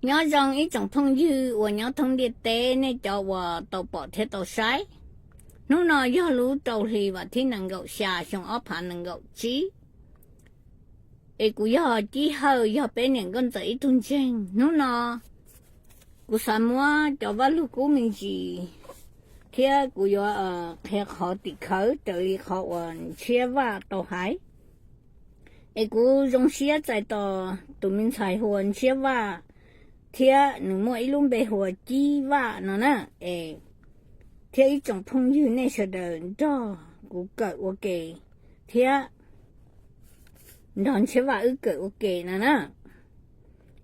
Nyob zoo ib tsoom phooj ywg uas nyob thoob ntiaj teb, nej cov uas tau pom thiab tau saib. Hnub no yog lub rau hli vas thib nees nkaum xya xyoo ob phav nees nkaum tsib, es kuv yog Cib Hawj, yog peb niam nkauj ntxawm ib tug ntseeg. Hnub no kuv xav muab cov Vaj Lug Kub me ntsis thiab kuv yuav qhia qhov tim khawv raws li qhov uas Ntshiab Vaj tau hais. Es kuv zoo siab txais tos tus me ntxhais hu ua Ntshiab Vaj thiab nws muaj ib lub npe hu ua Cib Vaj no na. Es thiab ib tsoom phooj ywg nej sawv daws nrog kuv kawm ua ke thiab nrog Ntshiab Vaj wb kawm ua ke no na.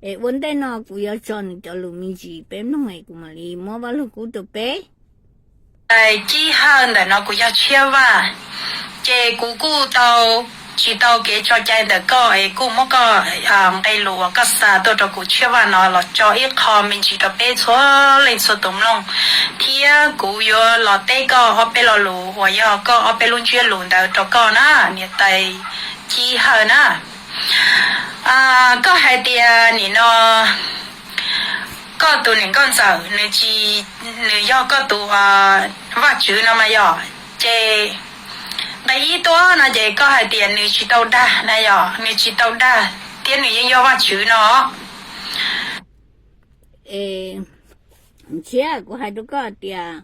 Es ua ntej no kuv yuav tso nws cov lus me ntsis peb mloog es kuv mam li muab Vaj Lug Kub rau peb. Cib Hawj, ntawm no kuv yog Ntshiab Vaj, ces kuv kuj tau tsis tau kev tso cai ntawm koj es kuj muab koj nqe lus uas koj xa tuaj rau kuv Ntshiab Vaj no los tso ib qho me ntsis rau peb txhua leej txhua tus mloog, thiab kuv yuav los teb koj ob peb lo lus uas yog koj ob peb lub ntsiab lus ntawd rau koj na, niam tais Cib Hawj na. Koj hais tias nim no koj tus niam nkauj ntxawm nws tsis, nws yog koj tus Vajtswv no mas yog, ces nqe ib tuaj no ces koj hais tias nws tsis tau dag na yog, nws tsis tau dag thiab nws yeej yog Vajtswv no. Es Ntshiab, kuv hais rau koj hais tias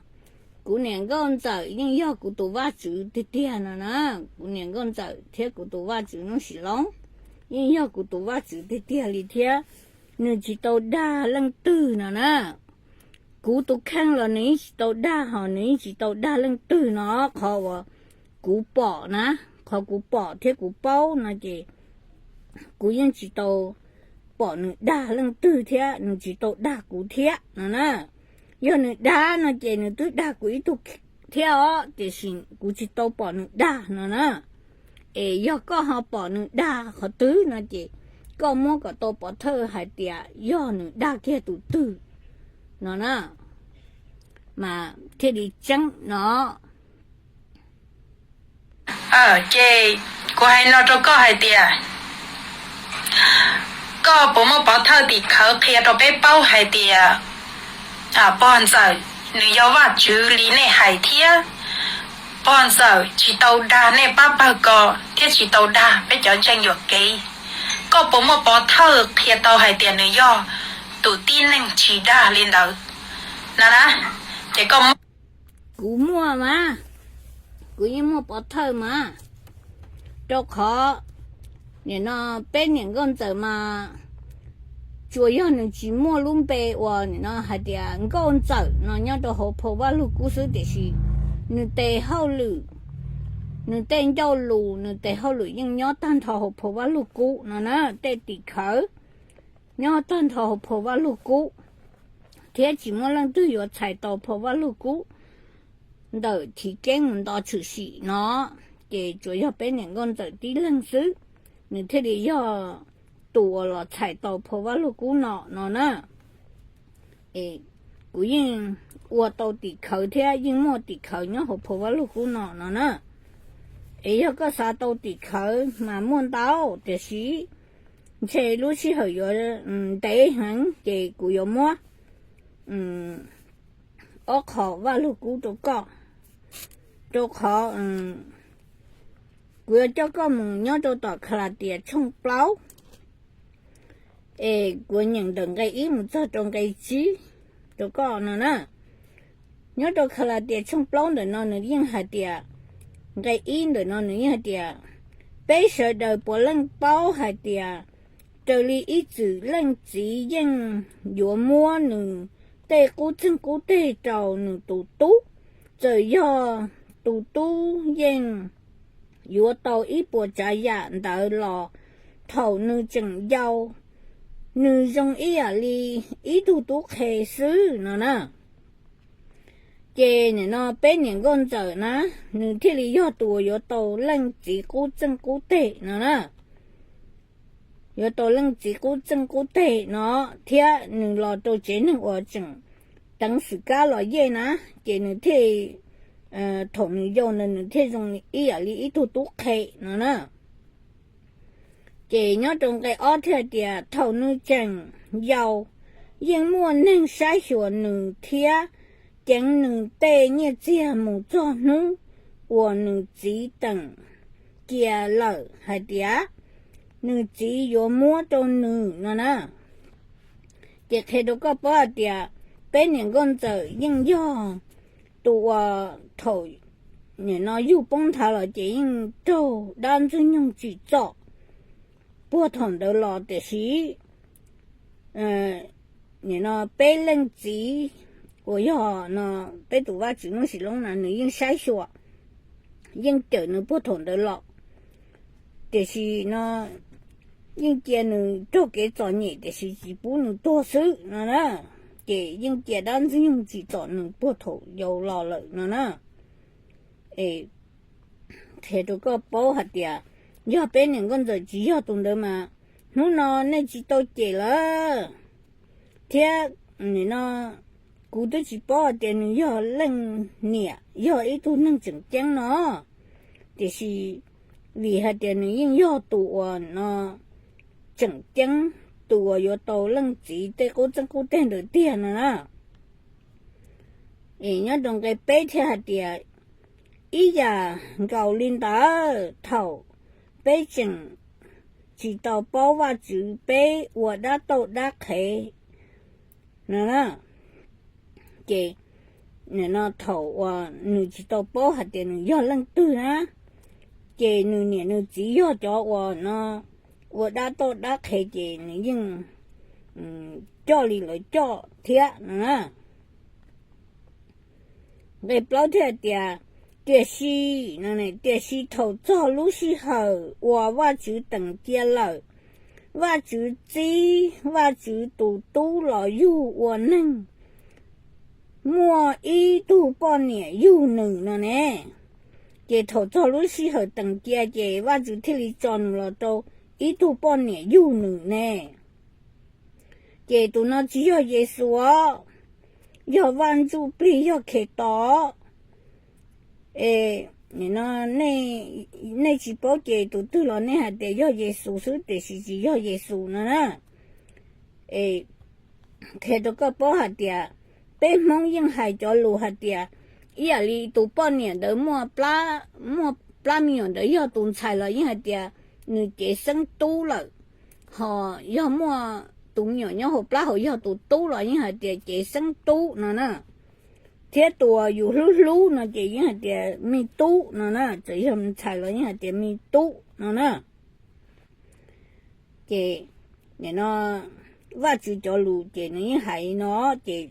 kuv niam nkauj ntxawm yeej yog kuv tus Vajtswv tiag tiag no na. Kuv niam nkauj ntxawm thiab kuv tus Vajtswv Nuj Sim Loob yeej yog kuv tus Vajtswv tiag tiag li thiab nws tsis tau dag leej twg no na. Kuv tus kheej los nws yeej tsis tau dag, ho nws yeej tsis tau dag leej twg no. Qhov uas kuv pom na, qhov kuv pom thiab kuv paub no ces kuv yeej tsis tau pom nws dag leej twg thiab nws tsis tau dag kuv thiab no na. Yog nws dag no ces nws twb dag kuv ib tug thiab os, tiam sis kuv tsis tau pom nws dag no na. Es yog koj ho pom nws dag qhov twg no ces koj muab kom tau pov thawj hais tias yog nws dag kiag tus twg no na, mas thiaj li tseeb no. Ces kuv hais no rau koj hais tias, koj puas muaj pov thawj tim khawv qhia rau peb paub hais tias pog ntxawm nws yog Vajtswv li nej hais thiab pog ntxawm tsis tau dag nej pab pawg ko thiab tsis tau dag peb cov ntseeg yuam kev? Koj puas muaj pov thawj qhia tau hais tias nws yog tus tib neeg tsis dag li ntawd no na? Ces koj, kuv muaj mas, kuv yeej muaj pov thawj mas, rau qhov nim no peb niam nkauj ntxawm mas tsuas yog nws tsis muaj lub npe uas nim no hais tias nkauj ntxawm no nyob rau hauv phau Vaj Lug Kub xwb, tiam sis nws tes hauj lwm, nws tej ncauj lus, nws tes hauj lwm yeej nyob tag nrho hauv phau Vaj Lug Kub no na. Tej tim khawv nyob tag nrho hauv phau Vaj Lug Kub, thiab tsis muaj leej twg yuav txhais tau phau Vaj Lug Kub ntawm chiv keeb mus nto tshwm sim no, ces tsuas yog peb niam nkauj ntxawm tib leeg xwb, nws thiaj li yog tus uas los txhais tau phau Vaj Lug Kub no no na. Kuv yeej ua tau tim khawv thiab yeej muaj tim khawv nyob hauv phau Vaj Lug Kub no no na. Es yog koj xav tau tim khawv mas muaj ntau, tiam sis ntshe lub sij hawm yuav ntev heev ces kuv yuav muab ob qho Vaj Lug Kub rau koj, rau qhov kuv yuav coj koj mus nyob rau tom Kalatias tshooj plaub, es kuv nyeem ntawm nqe ib mus txog rau nqe tsib rau koj no na. Nyob rau Kalatias tshooj plaub ntawm no nws yeej hais tias, nqe ib ntawm no nws yeej hais tias, peb sawv daws puav leej paub hais tias raws li ib txwm leej txiv yeej yuav muab nws tej qub txeeg qub teg rau nws tus tub, txawm yog tus tub yeej yuav tau ib puas tsav yam ntawd los thaum nws tseem yau, nws zoo ib yam li ib tug tub qhe xwb no na. Ces nim no peb niam nkauj ntxawm na, nws thiaj li yog tus uas yuav tau leej txiv qub txeeg qub teg no na. Yuav tau leej txiv qub txeeg qub teg no, thiab nws los rau tsev neeg uas tseem teev xwm kab los yej na, ces nws thiaj, thaum nws yau ntawd nws thiaj zoo ib yam li ib tug tub qhe no na. Ces nyob rau nqe ob thiaj tias thaum nws tseem yau, yeej muaj neeg saib xyuas nws thiab ceev nws tej nyiaj txiag mus txog hnub uas nws txiv teem cia lawm hais tias nws txiv yuav muab rau nws no na. Ces qhia rau koj paub hais tias peb niam nkauj ntxawm yeej yog tus uas thaum nim no yug poob nthav los ces yeej raug dab ntxwg nyoog tsim txom puag thaum ntawd los, tiam sis nim no peb leej txiv uas yog no peb tus Vajtswv Nuj Sis Loob na nws yeej saib xyuas, yeej cawm nws puag thaum ntawd los, tiam sis no yeej cia nws raug kev txom nyem tiam sis tsis pub nws tuag xwb no na. Ces yeej cia dab ntxwg nyoog tsim txom nws puag thaum yau los lawm no na. Es qhia rau koj paub hais tias yog peb niam nkauj ntxawm tsis yog tus ntawd mas hnub no nej tsis tau cem lawm. Thiab nim no kuv twb tsis paub hais tias nws yog leej niam yog ib tug neeg tseem ceeb no, tiam sis vim hais tias nws yeej yog tus uas no tseem ceeb, tus uas yuav tau leej txiv tej qub txeeb qub teg ntawd tiag no na. Es nyob rau nqe peb thiaj hais tias ib yam nkaus li ntawd thaum peb tseem tsis tau paub Vajtswv peb ua dab tauj dab qhev no na. Ces nim no thaum uas nws tsis tau paub hais tias nws yog leej twg na, ces nws niam nws txiv yog cov uas no ua dab tauj dab qhev ces nws yeej coj li lawv coj thiab no na. Nqe plaub thiaj tias, tiam sis, tiam sis thaum txog lub sij hawm uas Vajtswv teem cia lawm, Vajtswv txib Vajtswv tus Tub los yug ua neeg, muaj ib tug poj niam yug nws no ne. Ces thaum txog lub sij hawm teem cia ces Vajtswv thiaj li tso nws los rau ib tug poj niam yug nws ne. Ces tus no tsis yog Yexus os, yog Vaj Ntsuj Plig, yog Khetos. Es nim no nej tsis paub ces tus twg los nej hais tias yog Yexus xwb tiam sis tsis yog Yexus no na. Es qhia rau koj paub hais tias peb Hmoob yeej hais cov lus hais tias ib yam li tus poj niam ntawd muaj, muaj plab me nyuam ntawd yog tus ntxhais los yeej hais tias nws cev xeeb tub lawm, ho yog muaj tus me nyuam nyob hauv plab hauv yog tus tub los yeej hais tias cev xeeb tub no na. Thiab tus uas yus hlub hlub no ces yeej hais tias me tub no na, txawm yog ntxhais los yeej hais tias me tub no na. Ces nim no Vajtswv cov lus ces nws yeej hais no, ces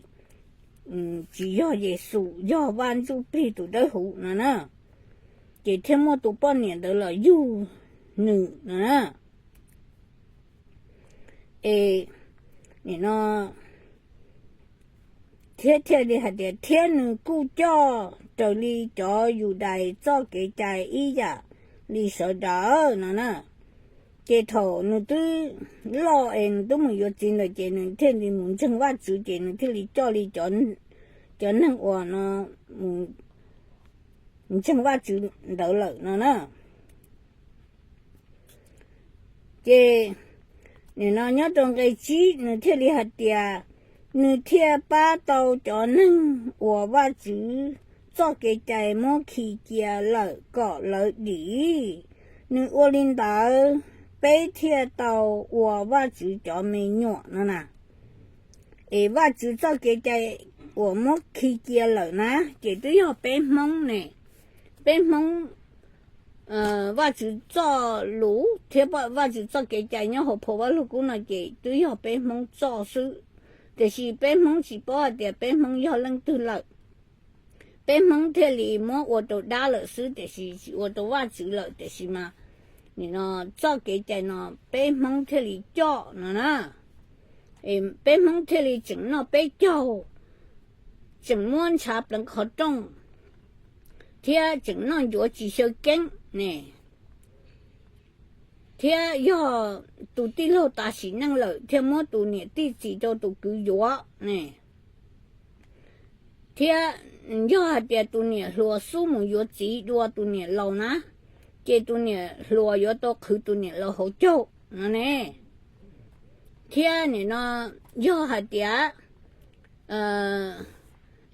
tsis yog Yexus, yog Vaj Ntsuj Plig tus dawb huv no na. Ces thiaj muaj tus poj niam ntawd los yug nws no na. Es nim no thiab thiaj li hais tias thiab nws kuj coj raws li cov Yudais txoj kev cai ib yam li sawv daws no na. Ces thaum nws twb loj es nws twb mus yuav txiv ntawd ces nws thiaj li mus ntseeg Vajtswv ces nws thiaj li coj li cov neeg uas no mus ntseeg Vajtswv ntawd lawm no na. Ces nim no nyob rau nqe tsib nws thiaj li hais tias nws thiaj pab tau cov neeg uas Vajtswv txoj kev cai muab khi cia lawm kom lawv dim. Nws ua li ntawd peb thiaj tau ua Vajtswv cov me nyuam no na. Es Vajtswv txoj kev cai uas muab khi cia lawm na ces twb yog peb Hmoob ne. Peb Hmoob Vajtswv txoj lus thiab Vajtswv txoj kev cai nyob hauv phau Vaj Lug Kub no ces twb yog peb Hmoob txoj xwb, tiam sis peb Hmoob tsis paub hais tias peb Hmoob yog leej twg lawm. Peb Hmoob thiaj li muab ua rau dab lawm xwb tiam sis tsis ua rau Vajtswv lawm tiam sis mas nim no txoj kev cai no peb Hmoob thiaj li coj no na. Peb Hmoob thiaj li tseem noj peb caug, tseem muab ntshav pleev qhov rooj, thiab tseem noj ncuav tsis xyaw keeb ne, thiab yog tus tij laug tas sim neej lawm thiaj muab tus niam tij txis rau tus kwv yuav ne, thiab yog hais tias tus niam hluas xub mus yuav txiv dua tus niam laus na, ces tus niam hluas yuav tau qhwv tus niam laus hauv caug no ne. Thiab nim no yog hais tias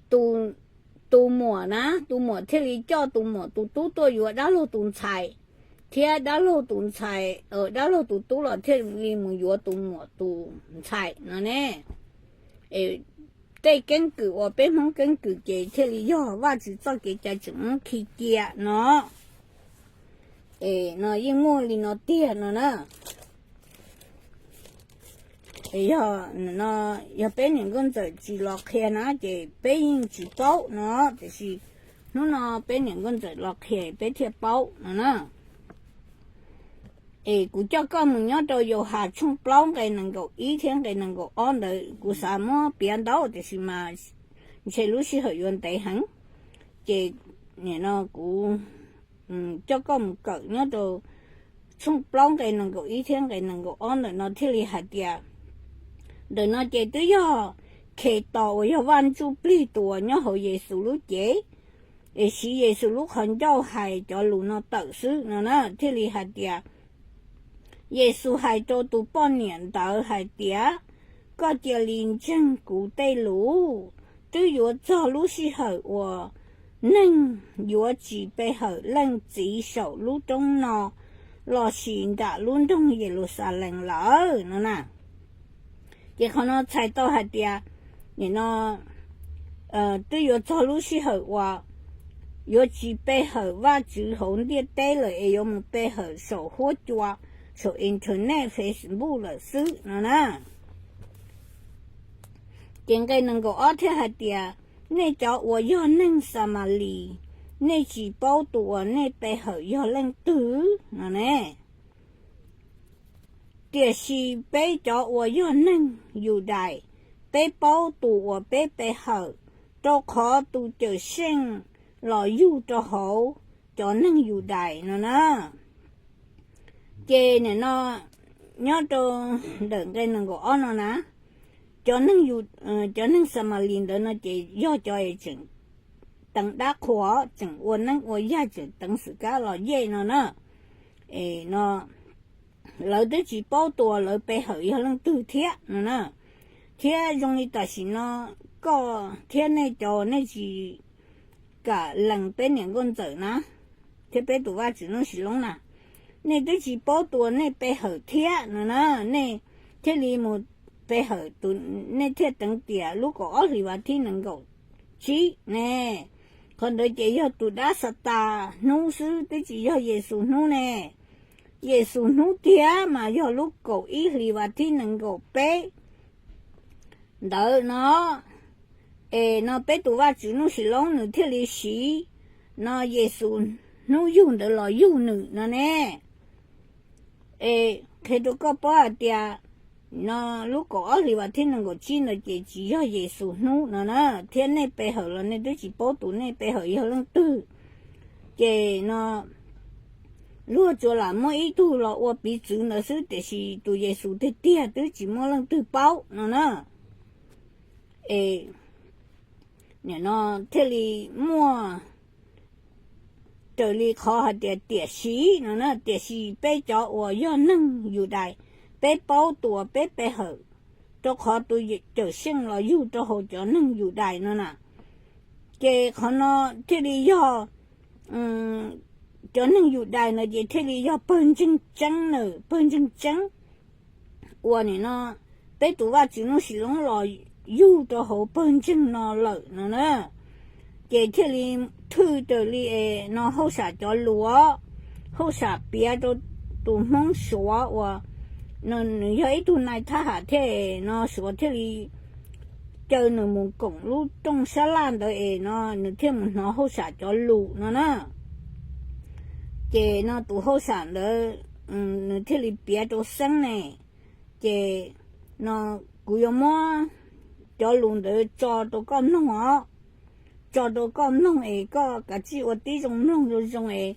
tus, tus muam na, tus muam thiaj li coj tus muam tus tub tuaj yuav dab laug tus ntxhais, thiab dab laug tus ntxhais, dab laug tus tub los thiaj li mus yuav tus muam tus ntxhais no ne. Tej keeb kwm uas peb Hmoob keeb kwm ces thiaj li yog Vajtswv txoj kev cai tseem muab khi cia no. Es no yeej muaj li no tiag no na. Yog, yog peb niam nkauj ntxawm tsis los qhia na ces peb yeej tsis paub no, tiam sis hnub no peb niam nkauj ntxawm los qhia peb thiaj paub no na. Es kuv coj koj mus nyob rau Yauhas tshooj plaub nqe nees nkaum ib thiab nqe nees nkaum ob ntawd, kuv xav muab piav ntau tiam sis mas ntshe lub sij hawm yuav ntev heev, ces nim no kuv coj koj mus kawm nyob rau tshooj plaub nqe nees nkaum ib thiab nqe nees nkaum ob ntawm no thiaj li hais tias, ntawm no ces twb yog Khetos uas yog Vaj Ntsujplig tus uas nyob hauv Yexus lub cev, es siv Yexus lub qhov ncauj hais cov lus no tawm xwb no na, thiaj li hais tias, Yexus hais rau tus poj niam ntawd hais tias, koj cia li ntseeg kuv tej lus, twb yuav txog lub sij hawm uas neeg yuav tsis pe hawm Leej Txiv saum lub roob no lossis nram lub nroog Yeluxalees lawm no na. Ces qhov no txhais tau hais tias, nim no twb yuav txog lub sij hawm uas yuav tsis pe hawm Vajtswv hauv ntiaj teb lawm es yuav mus pe hawm saum huab cua, saum internet, Facebook lawm xwb no na. Ces nqe nees nkaum ob thiaj hais tias, nej cov uas yog neeg Xamalis, nej tsis paub tus uas nej pe hawm yog leej twg no ne. Tiam sis peb cov uas yog neeg Yudais, peb paub tus uas peb pe hawm, rau qhov tus Cawmseej los yug rau hauv cov neeg Yudais no na. Ces nim no nyob rau ntawm nqe nees nkaum ob no na, cov neeg, cov neeg Xamalis ntawd no ces yog cov es tseem teev dab qhuas, tseem ua neeb ua yaig, tseem teev xwm kab los yej no na. Es no lawv twb tsis paub tus uas lawv pe hawm yog leej twg thiab no na. Thiab zoo li tam sim no koj thiab nej cov nej tsis kam lees peb niam nkauj ntxawm na, thiab peb tus Vajtswv Nuj Sis Loob na, nej twb tsis paub tus uas nej pe hawm thiab no na, nej thiaj li mus pe hawm tus, nej thiaj teev tiam lub kaum ob hlis vas thib nees nkaum tsib ne. Qhov ntawd ces yog tus dab Xatas hnub xwb, twb tsis yog Yexus hnub ne. Yexus hnub tiag mas yog lub kaum ib hlis vas thib nees nkaum peb ntawd no. Es no peb tus Vajtswv Nuj Sis Loob nws thiaj li siv no Yexus hnub yug ntawd los yug nws no ne. Es qhia rau koj paub hais tias no lub kaum ob hlis vas thib nees nkaum tsib ntawd ces tsis yog Yexus hnub no na, thiab nej pe hawm los nej twb tsis paub tus nej pe hawm yog leej twg. Ces no luag tsuas lam muab ib tug los ua piv txwv ntawd xwb, tiam sis tus Yexus tiag tiag twb tsis muaj leej twg paub no na. Es nim no thiaj li muaj raws li qhov hais tias tiam sis no na, tiam sis peb cov uas yog neeg Yudais, peb paub tus uas peb pe hawm, rau qhov tus Cawmseej los yug rau hauv cov neeg Yudais no na. Ces qhov no thiaj li yog cov neeg Yudais no ces thiaj li yog pawg ntseeg tseeb na, pawg ntseeg tseeb uas nim no peb tus Vajtswv Nuj Sis Loob los yug rau hauv pawg ntseeg no lawm no na. Ces thiaj li thwj raws li es no hauj sam cov lus, hauj sam piav rau tus Hmoob Suav uas nws yog ib tug nais thab ham thiab no, Suav thiaj li caw nws mus koom lub rooj sab laj ntawd es no nws thiaj mus hnov hauj sam cov lus no na. Ces no tus hauj sam ntawd nws thiaj li piav rau xeeb ne. Ces no kuv yuav muab cov lus ntawd tso rau koj mloog os, tso rau koj mloog es koj kav tsij ua tib zoo mloog zoo zoo es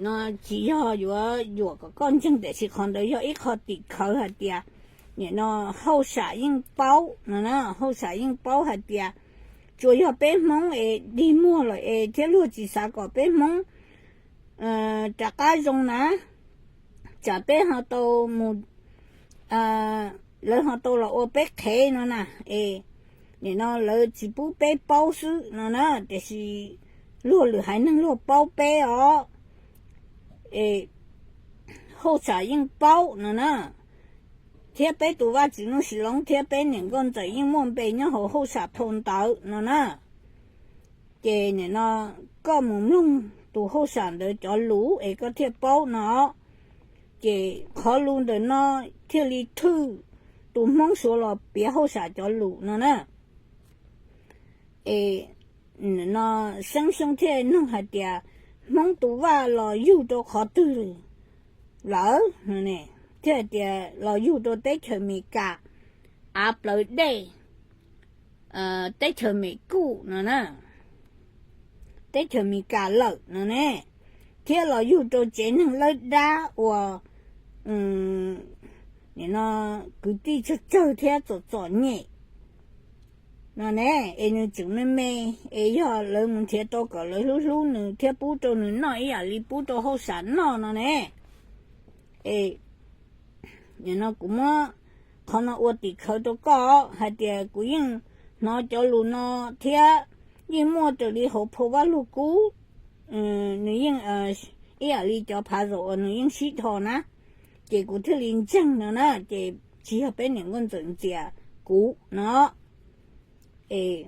no tsis yog yuav yuam kom koj ntseeg, tiam sis qhov ntawd yog ib qho tim khawv hais tias nim no hauj sam yeej paub no na, hauj sam yeej paub hais tias tsuas yog peb Hmoob es dig muag lawm es thiab luag tsis xav kom peb Hmoob rov qab zoo na, tsam peb ho tau mus lawv ho tau los ua peb qhev no na. Es nim no lawv tsis pub peb paub xwb no na, tiam sis luag lwm haiv neeg luag paub peb os. Es hauj sam yeej paub no na, thiab peb tus vaj tswv Nuj Sis Loob thiab peb niam nkauj ntxawm yeej muaj npe nyob hauv hauj sam phau ntawv no na. Ces nim no koj mus mloog tus hauj sam ntawd cov lus es koj thiaj paub no. Ces qhov lus ntawm no thiaj li thwj tus Hmoob Suav los piav hauj sam cov lus no na. Es no Xeeb Xyooj thiaj nug hais tias, Hmoob tus vaj los yug rau qhov twg lawm? Thiaj hais tias los yug rau teb chaws Amelikas, av plawv dej, teb chaws Mekub no na, teb chaws Amelikas lawm no ne, thiab los yug rau tsev neeg lawb dab uas nim no kwv tij tsawg tsawg thiab txom txom nyem no ne, es nws tseem me me, es yog lawv mus nrhiav tau kom lawv hlub hlub nws thiab pub rau nws noj ib yam li pub rau hauj sam noj no ne. Es nim no kuv muab qhov no ua tim khawv rau koj hais tias kuv yeej hnov cov lus no thiab yeej muaj raws li hauv phau Vaj Lug Kub, nws yeej ib yam li cov phav zaum uas nws yeej sib dhos na, ces kuv thiaj li ntseeg no na, ces tsis yog peb niam nkauj ntxawm ntxias kuv no. Es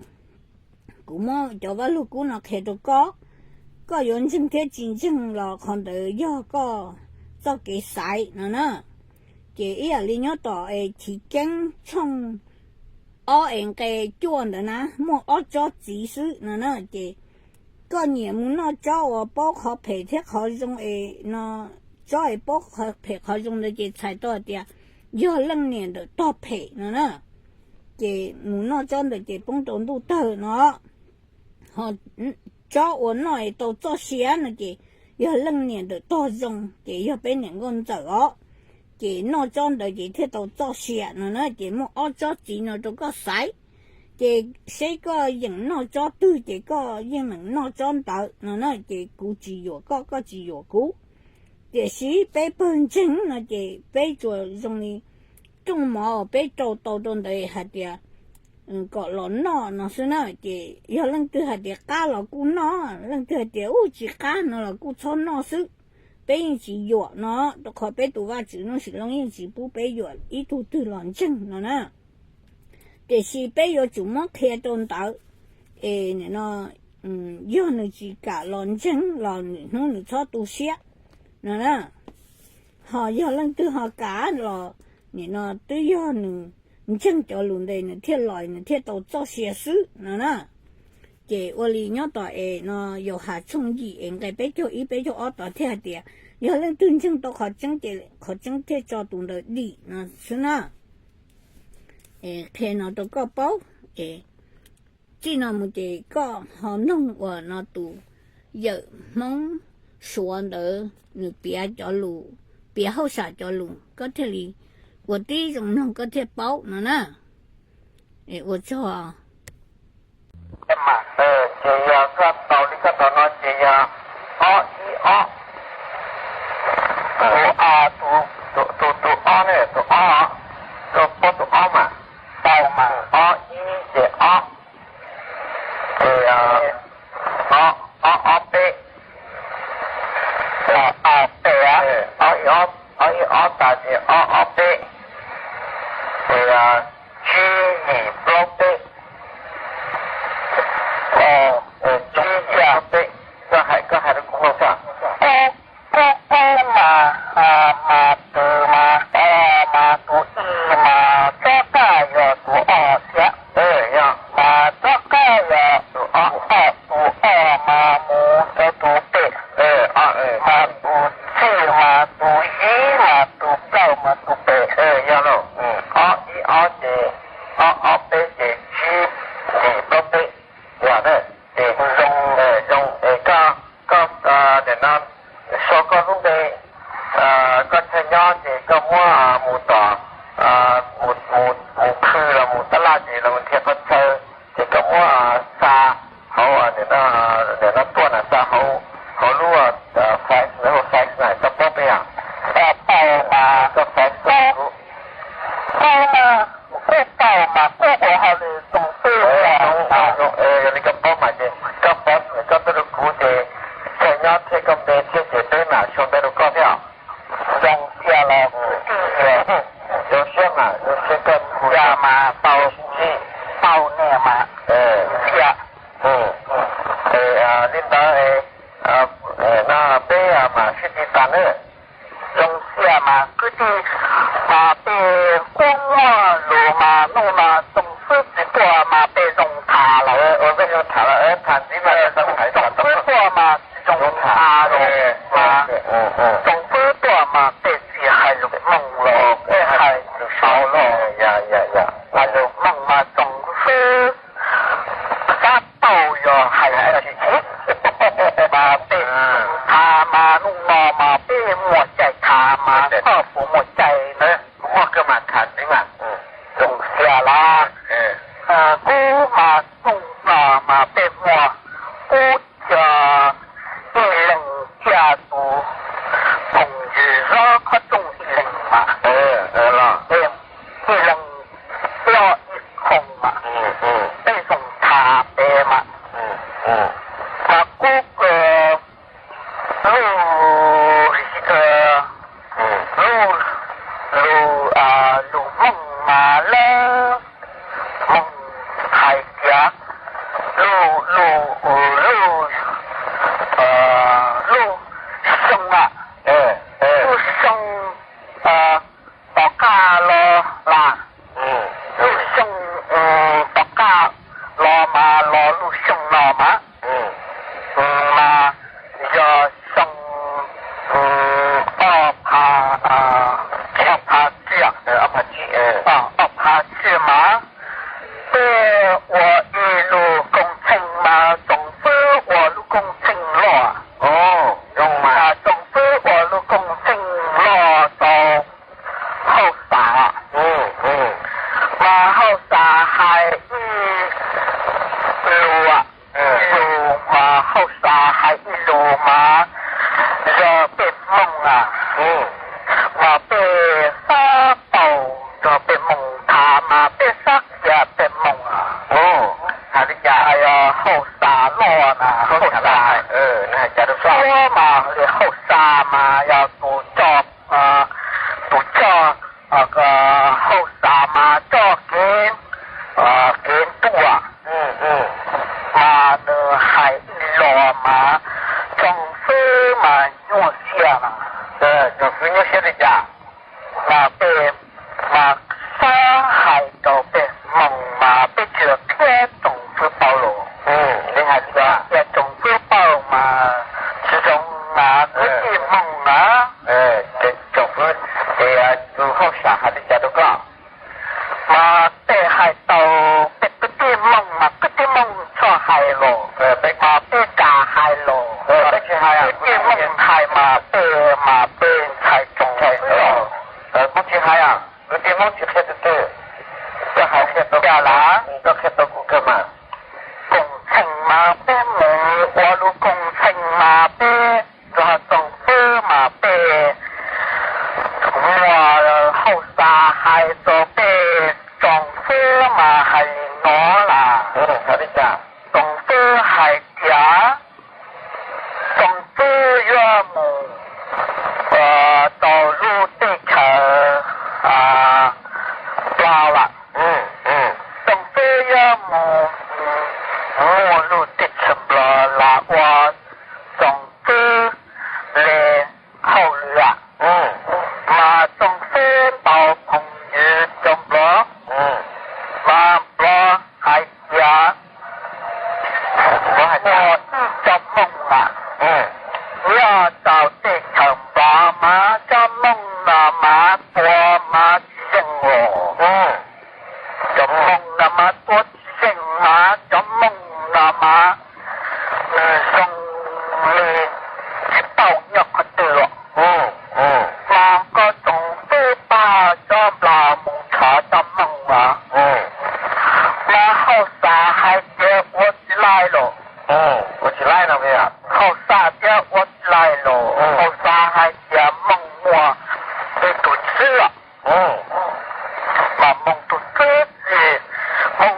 kuv muab cov Vaj Lug Kub no qhia rau koj, koj yuav ntseeg thiab tsis ntseeg los qhov ntawd yog koj txoj kev xaiv no na. Ces ib yam li nyob tom es Chiv Keeb tshooj ob es nqe cuaj ntawd na, muaj ob tsob txiv xwb no na, ces koj nyiam mus noj tsob uas paub qhov phem thiab qhov zoo es no, tsob es paub qhov phem qhov zoo ntawd ces txhais tau hais tias yog leej niam ntawm tog phem no na. Ces mus noj tsob ntawd ces poob rau ntuj tawg no. Ho tsob uas noj es tau txoj sia no ces yog leej niam ntawm tog zoo ces yog peb niam nkauj ntxawm os. Ces noj tsob ntawd ces thiaj tau txoj sia no na, ces muaj ob tsob txiv no rau koj xaiv. Ces seb koj yeem noj tsob twg ces koj yeej meem noj tsob ntawd no na, ces kuv tsis yuam koj, koj tsis yuam kuv. Tiam sis peb pawg ntseeg no ces peb tsuas zoo li rooj mov uas peb rau tau rau ntawd hais tias kom los noj no xwb na. Ces yog leej twg hais tias qab los kuj noj, leej twg hais tias ub tsis qab no los kuj txhob noj xwb. Peb yeej tsis yuam no, rau qhov peb tus Vaj Tswv Nuj Sis Loob yeej tsis pub peb yuam ib tug twg los ntseeg no na. Tiam sis peb yuav tsum muab qhia rau ntawd es nim no yog nws tsis kam los ntseeg los nws hnub nws txhob tu siab no na. Ho yog leej twg ho kam los nim no twb yog nws ntseeg cov lus ntawd nws thiaj los nws thiaj tau txoj sia xwb no na. Ces ua li nyob tom es no Yauhas tshooj yim es nqe peb caug ib peb caug ob tod thiaj hais tias yog leej twg ntseeg tau qhov tseeb ces qhov tseeb thiaj tso tus ntawd dim no xwb na. Qhia no rau koj paub es txij no mus ces koj ho mloog uas no tus yawm Hmoob Suav ntawd nws piav cov lus, piav hauj sam cov lus koj thiaj li ua tib zoo mloog koj thiaj paub no na. Ua tsaug. Ces yog koj tau li koj tau no ces yog ob ib ob, tus a, tus, tus, tus ob ne, tus ob, koj paub tus ob mas, ob ib ces ob, ces ob, ob ob peb, ob peb, ob ib ob, ob ib ob tas ces ob ob peb, ces tsib yim plaub peb, tsib yim plaub peb, koj hais, koj hais rau kuv mloog saib. Kub kub mas, mas tus mas, mas tus ib mas tsob kaj yog tus ob thiab, yog mas tsob kaj yog tus ob, tus ob mas mus rau tus pem, mas tus tsib mas tus yim mas tus plaub mas tus pem, yog lauj, ob ib ob ces ob ob peb ces tsib yim plaub peb, yog na, ces zoo, zoo es koj, koj nim no sau koj lub npe, koj chaw nyob ces koj muab mus tom, mus, mus, mus khw los mus tab laj ces los nrhiav qhov chaw, ces koj muab xa hauv, nim no tuaj na xa hauv, hauv lub fax, lub fax na koj paub peb yom, koj fax, koj fax Yog li koj paub mas ces koj paub, koj tuaj rau kuv ces koj nyob thiab koj npe thiab ces peb mam xyoo ntawd rau koj thiab. Zoo siab mas zoo siab koj, kuv mas paub, paub nej mas thiab. Li ntawd no peb mam sib ntsib tas nawb. Zoo siab mas kwv tij, mas peb kuj muaj lus mas hnub no Tsoom Fwb tsis tuaj mas peb zoo tham lawm. Peb zoo tham lawm, tham ntxiv mas Tsoom Fwb tuaj mas tsis zoo tham lawm mas, Tsoom Fwb tuaj mas peb tsis hais lus Hmoob los peb hais lus Suav los, hais lus Hmoob mas Tsoom Fwb xav tau yog hais tsis txhij. Mas peb tham mas hnub no mas peb muaj cai tham mas koj puas muaj cai na? Kuv muaj kawg mas tham ntxiv mas. Zoo siab lawm. Kuv mas hnub no mas peb muaj, kuv coj ib leeg thiab tus phooj ywg Zov Qhov Rooj ib leeg mas, peb ib leeg, peb ib khoom mas, peb zoo tham peb mas, mas kuv lub, lub, lub, lus Hmoob mas lawv Hmoob hais tias lub, lub, lub, lub xyoo, lub xyoo tom qab los mas, lub xyoo tom qab los mas los lub xyoo no mas, mas yog xyoo ob phav, ob phav tsib, ob phav tsib mas peb ua ib lub koob tsheej mas Tsoom Fwb ua lub koob tsheej loj. Tsoom Fwb ua lub koob tsheej loj rau hauj sam, mas hauj sam hais ib lus, ib lus mas hauj sam hais ib lus mas yog peb Hmoob na, mas peb xav tau yog peb Hmoob tham mas peb xav qhia peb Hmoob na. Hais li cas? Yog hauj sam loj na, hauj sam, mas li hauj sam mas yog tus coj, tus coj, hauj sam mas coj kev, kev ntuj, mas nws hais ib los mas Tsoom Fwb mas nyuaj siab na. Tsoom Fwb nyuaj siab li cas? Mas peb mas xav hais rau peb Hmoob mas peb tsis qhia Tsoom Fwb paub los. Li hais tias qhia Tsoom Fwb paub mas tsis zoo mas kwv tij Hmoob na. Tsoom Fwb, ces tus hauj sam hais li cas rau koj? Mas peb hais tau, peb kwv tij Hmoob mas kwv tij Hmoob txhob hais los, peb, mas peb kam hais los, peb tsis hais, kwv tij Hmoob hais mas peb, mas peb ntshai Tsoom Fwb. Kuv tsis hais, kwv tij Hmoob tsis qhia tus twg, koj hais qhia tau cas lawm, koj qhia tau kuv kawg mas. Koob tsheej mas peb mus ua lub koob tsheej mas peb nrog Tsoom Fwb mas peb muaj hauj sam hais rau peb, Tsoom Fwb mas hais li no las. Tsoom Fwb hais tias Tsoom Fwb yuav mus rau lub teb chaws Nplog lawm. Tsoom Fwb yuav mus, mus lub teb chaws Nplog los ua Tsoom Fwb li hauj lwm, mas Tsoom Fwb ntaus phooj ywg rau Nplog, mas Nplog hais tias muaj ib co Hmoob mas nyob rau teb chaws Nplog mas cov Hmoob no mas tua mas tsis yeej os. Cov Hmoob no mas tua tsis yeej mas cov Hmoob no mas nws zoo li tsis paub nyob qhov twg os. Mas koj Tsoom Fwb pab cov Nplog mus nrhiav cov Hmoob mas, mas hauj sam hais tias ua tsis laij los. Ua tsis laij no, hauj sam tias ua tsis laij los, hauj sam hais tias Hmoob muaj ib tug txwv, mas Hmoob tus txwv tsis, Hmoob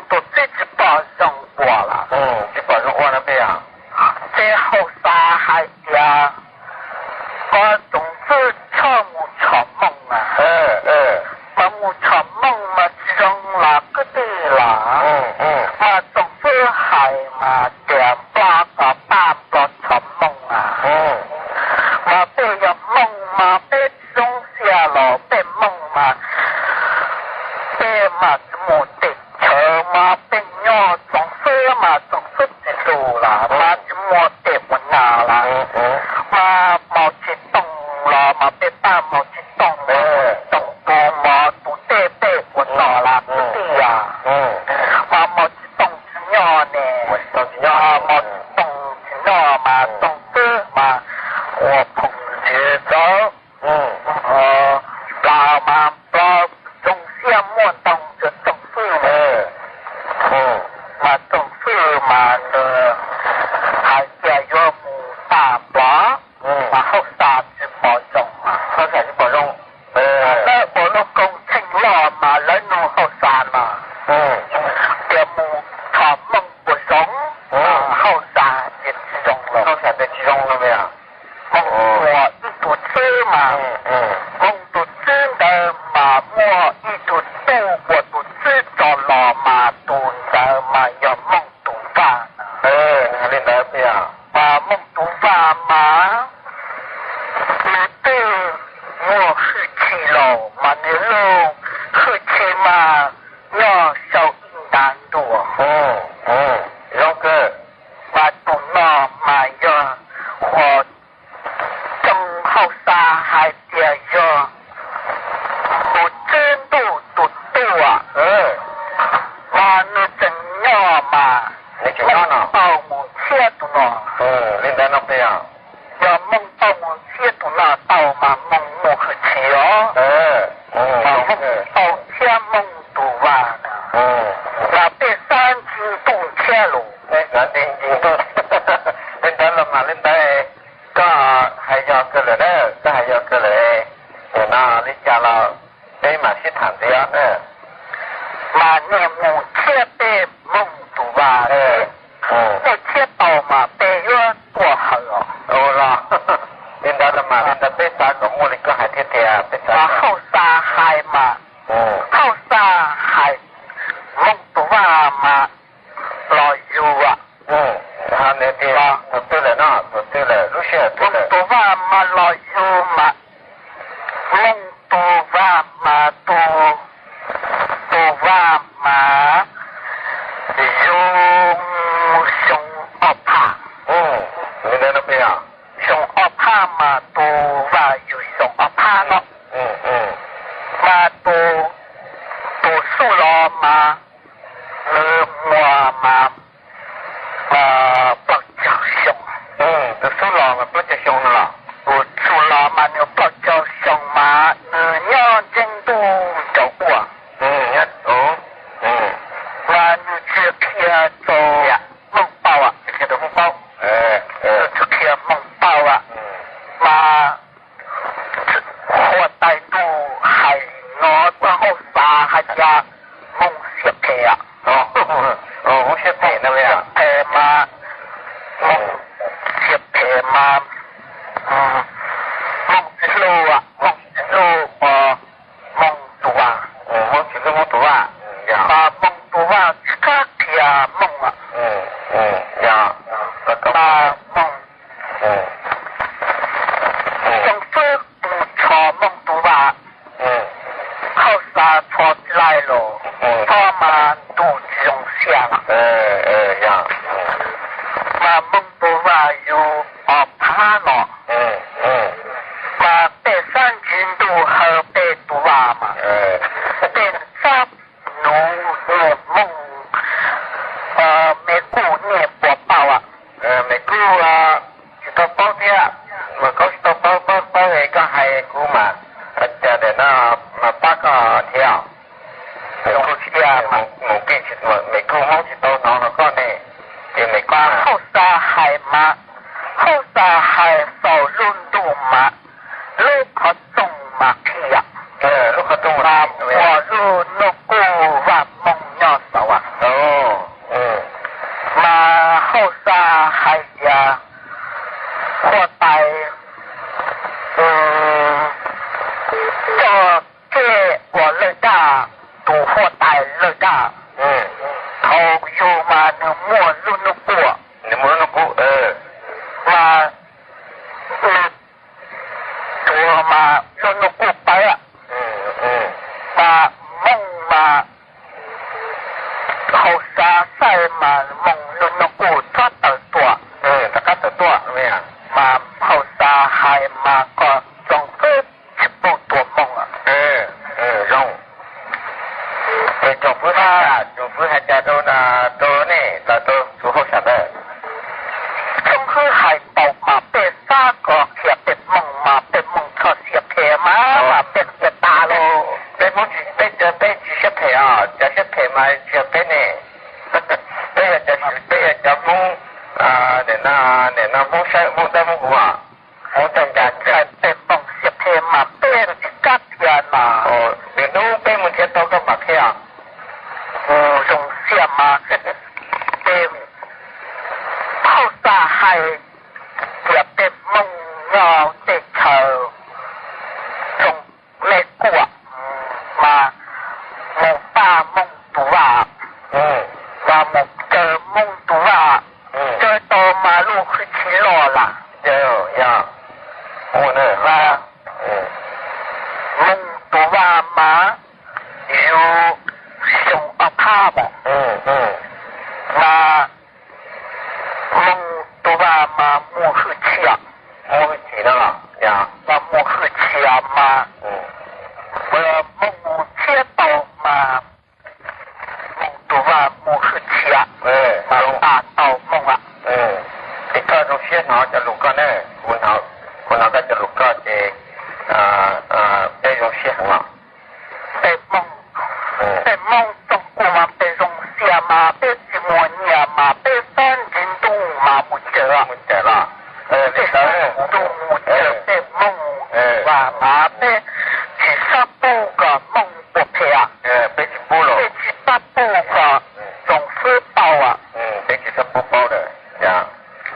Mas Txoov Fwj mas nws hais tias yuav mus Paj Nplog, mas Hauj Xa tsis pom zoo, Hauj Xa tsis pom zoo. Lawv ua lub koob tsheej loj mas lawv nug Hauj Xa no tias mus thov Hmoob puas zoo, Hauj Xa tias tsis zoo, Hauj Xa tias tsis zoo no. Hmoob ua ib tug txwb mas, Hmoob tus txwb ntawd mas muaj ib tug tub ua tus txwb tso los mas tus ntawd mas yog Hmoob tus vaj. Li ntawd, mas Hmoob tus vaj mas nws twb muaj hwj chim los mas nws lub hwj chim mas nyob saum ib nta ntuj. Zoo kawg. Mas tus no mas yog uas Txoov Hauj Xa hais tias yog tus txwb ntuj tus tuaj, mas nws tseem nyob mas, nws tseem nyob no, tau mus nrhiav tus no. Li ntawd no, yog Hmoob tau mus nrhiav tus no tau mas Hmoob muaj hwj chim os. Mas Hmoob tau nrhiav Hmoob tus vaj na, mas peb xav nti ntuj nrhiav los. Peb xav nti nti ntuj. Li ntawd los mas li ntawd, koj hais yog kawg lawm na, koj hais yog kawg lawm. Nim no li cas los peb mam sib tham ntxiv os. Mas nej mus nrhiav peb Hmoob tus vaj, peb nrhiav tau mas peb yuav tuaj hawm os. Los li ntawd los mas li ntawd peb xav kom muaj li koj hais thiab tiag, peb xav. Mas Hauj Xa hais mas, Hauj Xa hais Hmoob tus vaj mas los yug. Tus twg lawm no, tus twg lawm, lub sij hawm twg lawm? Hmoob tus vaj mas los yug mas, Hmoob tus vaj mas tus, tus vaj mas yug xyoo ob phav. Li ntawd no, xyoo ob phav mas tus vaj yug xyoo ob phav no. Mas tus, tus xub los mas nws muaj mas plaub caug xyoo. Tus xub los mas plaub caug xyoo no los? Tus xub los mas nws plaub caug xyoo mas nws nyob nceeg ntuj rau ua. Mas nws tsis qhia rau Hmoob paub, tsis qhia Hmoob paub, mas huab tais ntuj hais no rau Hauj Xa hais tias Hmoob siab phem. Hmoob siab phem no, siab phem mas, Hmoob siab phem mas, Hmoob tsis hlub, Hmoob tsis hlub Hmoob tus vaj. Hmoob tsis hlub Hmoob tus vaj. Mas Hmoob tus vaj tsis kam qhia Hmoob. Mas Hmoob, Txoov Fwj mus txhom Hmoob tus vaj, Hauj Xa txhom tsis laij los, txhom mas ntuj tsis zoo siab lawm. Mas Hmoob tus vaj yug ob phav no, mas peb xav nti ntuj hawm peb tus vaj mas, peb xav nug niag Hmoob, Me Kuj niag puas paub? Me Kuj tsis tau paub thiab, mas koj tsis tau paub, paub paub es koj hais kuv mas, cas ntawm no mas pab koj thiab. Mus kij, Me Kuj Hmoob tsis tau hnov los koj ne, ces Me Kuj. Hauj Xa hais mas, Hauj Xa hais xaus lub ntuj mas, lub qhov rooj mas qhia, lub qhov rooj mas ua lub hnub kuj vaj Hmoob nyob xaus. Mas Hauj Xa hais tias huab tais coj kev ua lawj daj, tus huab tais lawj daj, thaum yug mas nws muaj lub hnub kuj, nws muaj lub hnub kuj, mas nws tuav mas lub hnub kuj pawv, mas Hmoob mas Hauj Xa saib mas Hmoob lub hnub kuj rov qab tawm tuaj, rov qab tawm tuaj, mas Hauj Xa hais mas kom Txoov Fwj tsis pub tua Hmoob. Zoo. Ces Txoov Fwj hais cas, Txoov Fwj hais cas rau, rau nej los rau tus Hauj Xa ntawd? Txoov Fwj hais tau mas peb xav kom qhia peb Hmoob mas peb Hmoob txhob siab phem mas, mas peb qhia tas lauj. Peb Hmoob tsis, peb, peb tsis siab phem os, cov siab phem mas tsis yog peb ne. Nim no Hmoob saib Hmoob dawb Hmoob huv, Hmoob tag nrho. Peb Hmoob xiab phem mas peb tsis kab tias mas, nws hnub peb mus nrhiav tau koj mam qhia. Zoo siab mas peb hauj sam hais tias peb Hmoob nyob teb chaws Tsoom Mej Kuam mas mus pab Hmoob tus vaj, mas mus caw Hmoob tus vaj, caw tau mas lub hwj chim loj lawm. Hmoob tus vaj mas yug xyoo ob phav mas, mas Hmoob tus vaj mas muaj hwj chim, muaj hwj chim no los, mas muaj hwj chim mas, Hmoob mus nrhiav tau mas Hmoob tus vaj muaj hwj chim mas pab tau Hmoob. Ces koj zoo siab hnov cov lus koj ne, kuv hnov koj cov lus koj ces peb zoo siab heev los. Peb Hmoob, peb Hmoob tsoom kuj mas peb zoo siab mas peb tsis muaj nyiaj mas peb xab ntsis ntuj mas mus caw, mus caw los, peb xab ntsis ntuj mus caw peb Hmoob vaj mas peb tsis xav pub kom Hmoob ua phem, peb tsis pub los, peb tsis xav pub kom tsoom fwb paub, peb tsis xav pub paub lawm.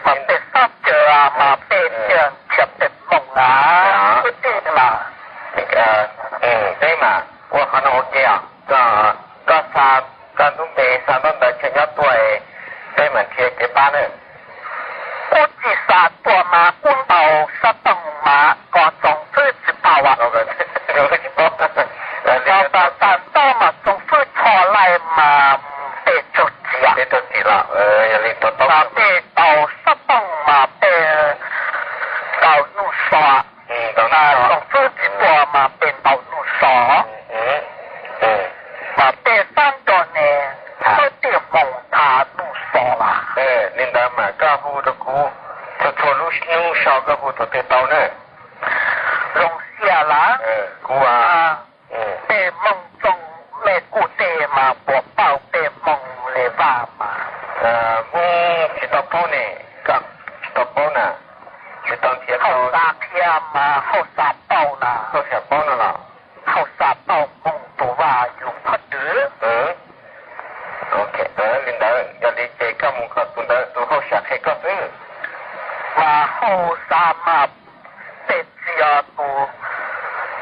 Mas peb xav caw mas peb thiaj nrhiav peb Hmoob na, kwv tij na. Peb mas ua qhov no ua ke os, koj xa, koj ntub npe xa ntaub ntawv chaw nyob tuaj, peb mam nrhiav kev pab na. Kuv tsis xa tuaj mas kuv ntaus xov tooj mas kom tsoom fwb tsis paub, tsis paub, tau tas tas ntaub mas tsoom fwb txhoj laij mas peb raug txim, peb raug txim los, yog li mas peb ntaus xov tooj mas peb ntaus nuj so, mas tsoom fwb tsis tuaj mas peb ntaus nuj so, mas peb xav nrog nej kwv tij Hmoob tham nuj so mas. Li ntawd mas koj hu rau kuv, txhua txhua lub hnub so koj hu thaum twg tau na. Zoo siab lawm. Kuv, peb Hmoob Tsoom Mej Kuam teb mas puas paub peb Hmoob li vaj mas? Hmoob tsis tau paub ne, koj tsis tau paub na, tsis tau nrhiav tau. Hauj Sam qhia mas Hauj Sam paub na. Hauj Sam paub no los? Hauj Sam paub Hmoob tus vaj yug phab twg. Li ntawd yog li ces koj mus kom tus ntawd tus Hauj Sam qhia koj xwb. Mas Hauj Sam mas peb txiv os, tus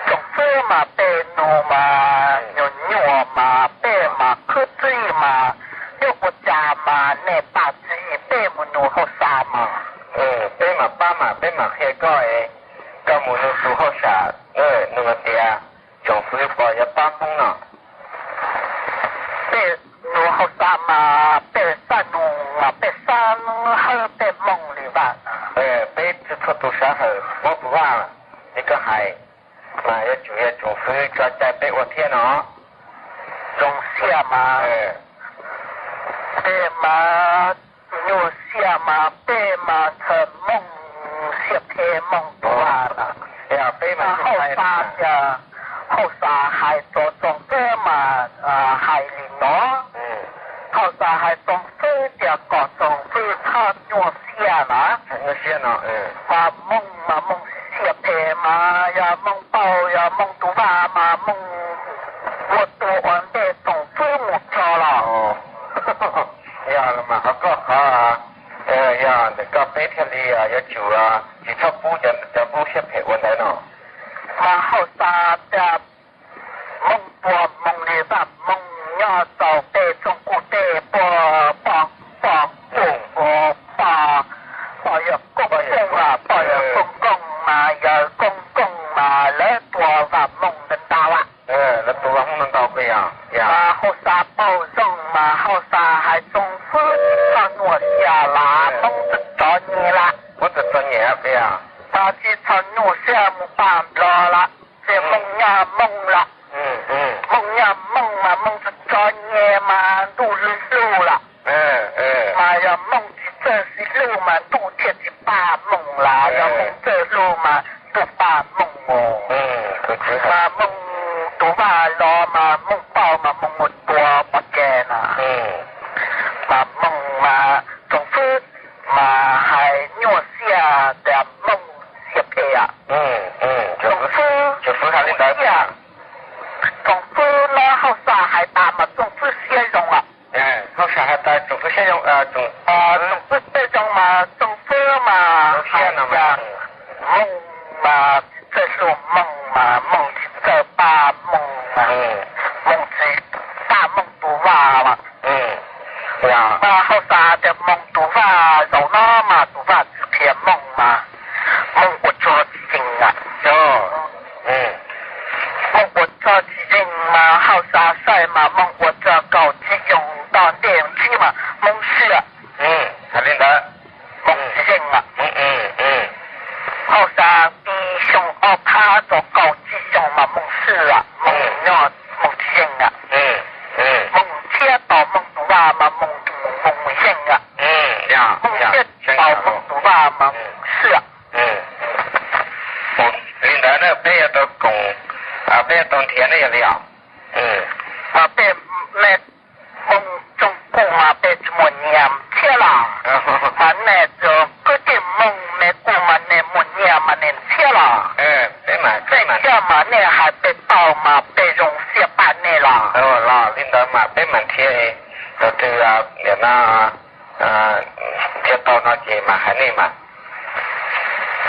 tsoom fwb mas peb nug mas nyuam nyuam mas peb mas khwv txij mas yuav ua cas mas nej pab txib peb mus nug Hauj Sam mas. Peb mam pab mas peb mam qhia koj, koj mus nug tus Hauj Sam, nug tias tsoom fwb puas yuav pab Hmoob no. Peb nug Hauj Sam mas peb xav nug mas peb xav hawb peb Hmoob li vaj. Peb txhua tus xav hawm Hmoob tus vaj li koj hais, mas yuav tsum yog tsoom fwb tso cai peb ua thiab no. Zoo siab mas peb mas nyuaj siab mas peb mas ntxhais Hmoob siab phem Hmoob tus vaj na. Peb mas Hauj Sam tias, Hauj Sam hais rau tsoom fwb mas hais li no. Hauj Sam hais tsoom fwb tias kom tsoom fwb txhob nyuaj siab na. Nyuaj siab no, mas Hmoob mas Hmoob siab phem mas yog Hmoob paub yog Hmoob tus vaj mas Hmoob ua tua ua ntej tsoom fwb mus tso los. Yog los mas qhov koj qhov, yog ntawm koj peb thiaj li yuav tsum tsis txhob pub cov Hmoob siab phem ua ntawd no. Mas Hauj Sam tias Hmoob puas Hmoob li vaj Hmoob nyob rau peb tsoom kuj teb puas pom, pom kuj, pom, pom yawg Koob Koob mas, pom yawg Koob Koob mas, yawg Koob Koob mas lawv tua vaj Hmoob ntau ntau. Lawv tua vaj Hmoob ntau ntau. Mas Hauj Sam paub zoo mas Hauj Sam hais tsoom fwb txhob nyuaj siab los Hmoob txhob txom nyem lawm. Tsis txhob nyuaj siab mus pab Nplog lawm, ces Hmoob nyob Hmoob lawm. Hmoob nyob Hmoob mas Hmoob txhob txom nyem mas ntuj hlub hlub lawm. Mas yog Hmoob tsis txawj sib hlub mas ntuj thiaj tsis pab Hmoob lawm, yog Hmoob txawj hlub mas ntuj pab Hmoob mus. Mas Hmoob tus vaj los mas Hmoob paub mas Hmoob mus tua pov tseg na. Mas Hmoob mas tsoom fwb mas Hauj sam has tas tsoom fwb siab zoo, tsoom fwb siab zoo mas tsoom fwb mas hais tias Mooj mas txawj hlua Mooj mas Mooj tsis txawj pab Mooj mas Mooj tsis pab Mooj tus vaj mas. Mas hauj sam tias Mooj tus vaj zaum no mas tus vaj tsis qhia Mooj mas Mooj ua tso tsis yeej lawm. Mooj ua tso tsis yeej mas hauj sam saib mas Mooj ua tso kaum tsis yoog tog ntej ntsib mas Mooj swm. Hais li ntawd, Mooj tsis yeej lawm. Hauj sam ib xyoo ob phav txog kaum tsis yoog mas Mooj swm lawm, Mooj nyob Mooj tsis yeej lawm. Mooj thiab tos Mooj tus vaj mas Mooj mus Mooj yeej lawm. Mooj thiab tos Mooj tus vaj mas Mooj swm lawm. Li ntawd na peb yuav tau koom, peb yuav tau nrhiav ne yog li os. Mas peb me Mooj tsoom kuj mas peb tsis muaj nyiaj thiab los? Mas nej kwv tij Mooj me kuj mas nej muaj nyiaj mas nej thiab los? Peb thiab mas nej hais peb tau mas peb zoo siab pab nej los? Los li ntawd mas peb mam nrhiav, tus twg nim no nrhiav tau no ces mam hais nej mas.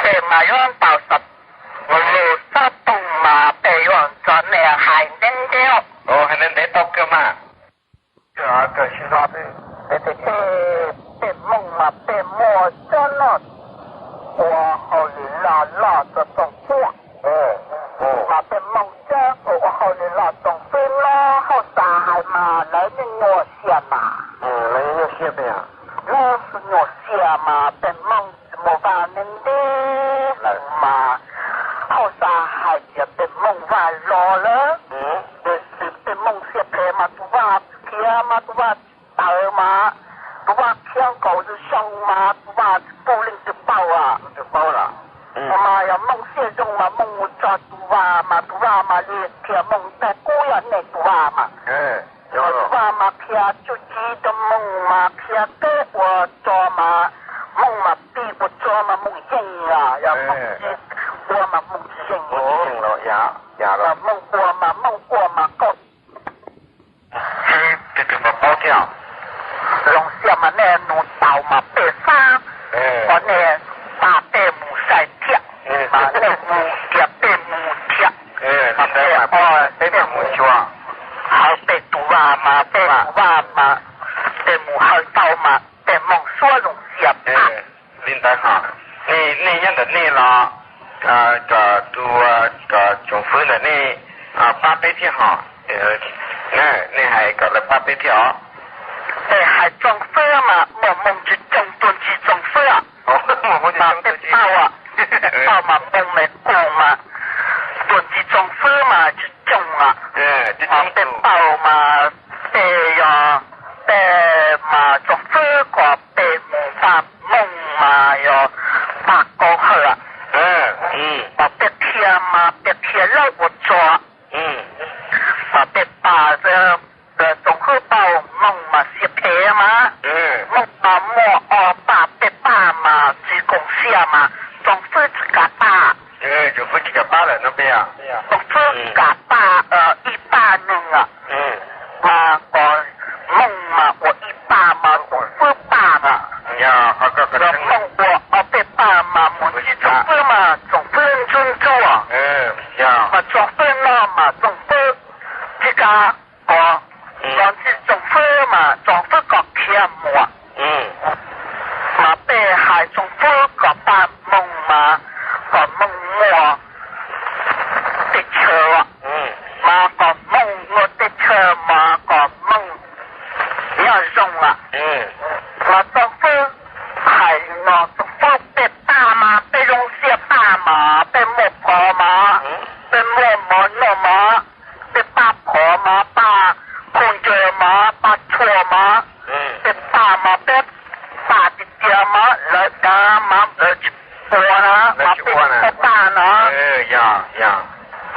Peb mas yuav tau xav lus xab tooj mas peb yuav nrog nej hais ntev ntev. Hais ntev ntev tau kawg mas. Peb, peb Mooj mas peb muaj tsob no ua hauj lwm loj loj txog txog tsuab. Mas peb Mooj tsob ua hauj lwm loj tsoom fwb no hauj sam hais mas lawv nyuaj siab mas. Lawv nyuaj siab mas peb Mooj tsis muaj vaj ntev ntev lawm mas hauj sam hais tias peb Mooj vaj los lawm. Tiam sis peb Mooj siab phem mas tus vaj tsis khiav mas tus vaj tsis tawm mas tus vaj khiav nkaus zoo mas tus vaj tsis pub leej twg paub. Mas yog Mooj siab zoo mas Mooj mus tso tus vaj mas tus vaj mam li qhia Mooj tias kuv yog nej tus vaj mas. Tus vaj mas qhia txuj ci rau Mooj mas qhia kev ua tso mas Mooj mam pib ua tso mas Mooj yeej. Yog Mooj tsis ua mas Mooj tsis yeej. Mooj ua mas Mooj ua mas koj tsis paub thiab. Zoo siab mas nej nug tau mas peb xav kom nej pab peb mus sai thiab, mas nej mus tias peb mus thiab. Peb mus xyuas, hawv peb tus vaj mas peb tus vaj mas peb mus hawv tau mas peb Mooj suab zoo siab. Li ntawd ho, nej nyob ntawm nej los kom tus, kom tsoom fwb ntawm nej pab peb thiab ho. Nej hais kom lawv pab peb thiab os. Es hais tsoom fwb mas muaj Mooj tsis coob tuaj ntsib tsoom fwb, mas peb paub, paub mas Mooj me kuj mas tuaj ntsib tsoom fwb mas tsis coob. Peb paub mas peb yog, peb mas tsoom fwb kom peb mus pab Mooj mas yog pab Kaub Hawj. Mas peb qhia mas peb qhia lawv ua tso, mas peb pab tsoom fwb paub Mooj mas siab phem mas. Mooj mas muaj ob pab peb pab mas tsis koom siab mas tsoom fwb tsis kam pab. Tsoom fwb tsis kam pab lawm no peb, tsoom fwb kam pab ib pab neeg, mas kom Mooj mas ua ib pab mas tsoom fwb pab mas. Yog Mooj ua ob peb pab mas mus ntsib tsoom fwb mas tsoom fwb ntxub ntxub, mas tsoom fwb no mas tsoom fwb tsis kam, kom los ntsib tsoom fwb mas tsoom fwb kom khiav mus. Mas peb hais tsoom fwb kom pab Mooj mas kom Mooj muaj teb chaws, mas kom Mooj muaj teb chaws mas kom Mooj nyob zoo lawm. Mas tsoom fwb hais li no, tsoom fwb peb pab mas peb zoo siab pab mas peb muaj phov mas, peb muaj mov noj mas, peb pab phom mas, pab khaub ncaws mas, pab tshuaj mas, peb pab mas peb pab tiag tiag mas lawv dav mas lawv tsis ua na mas peb tsis pab na.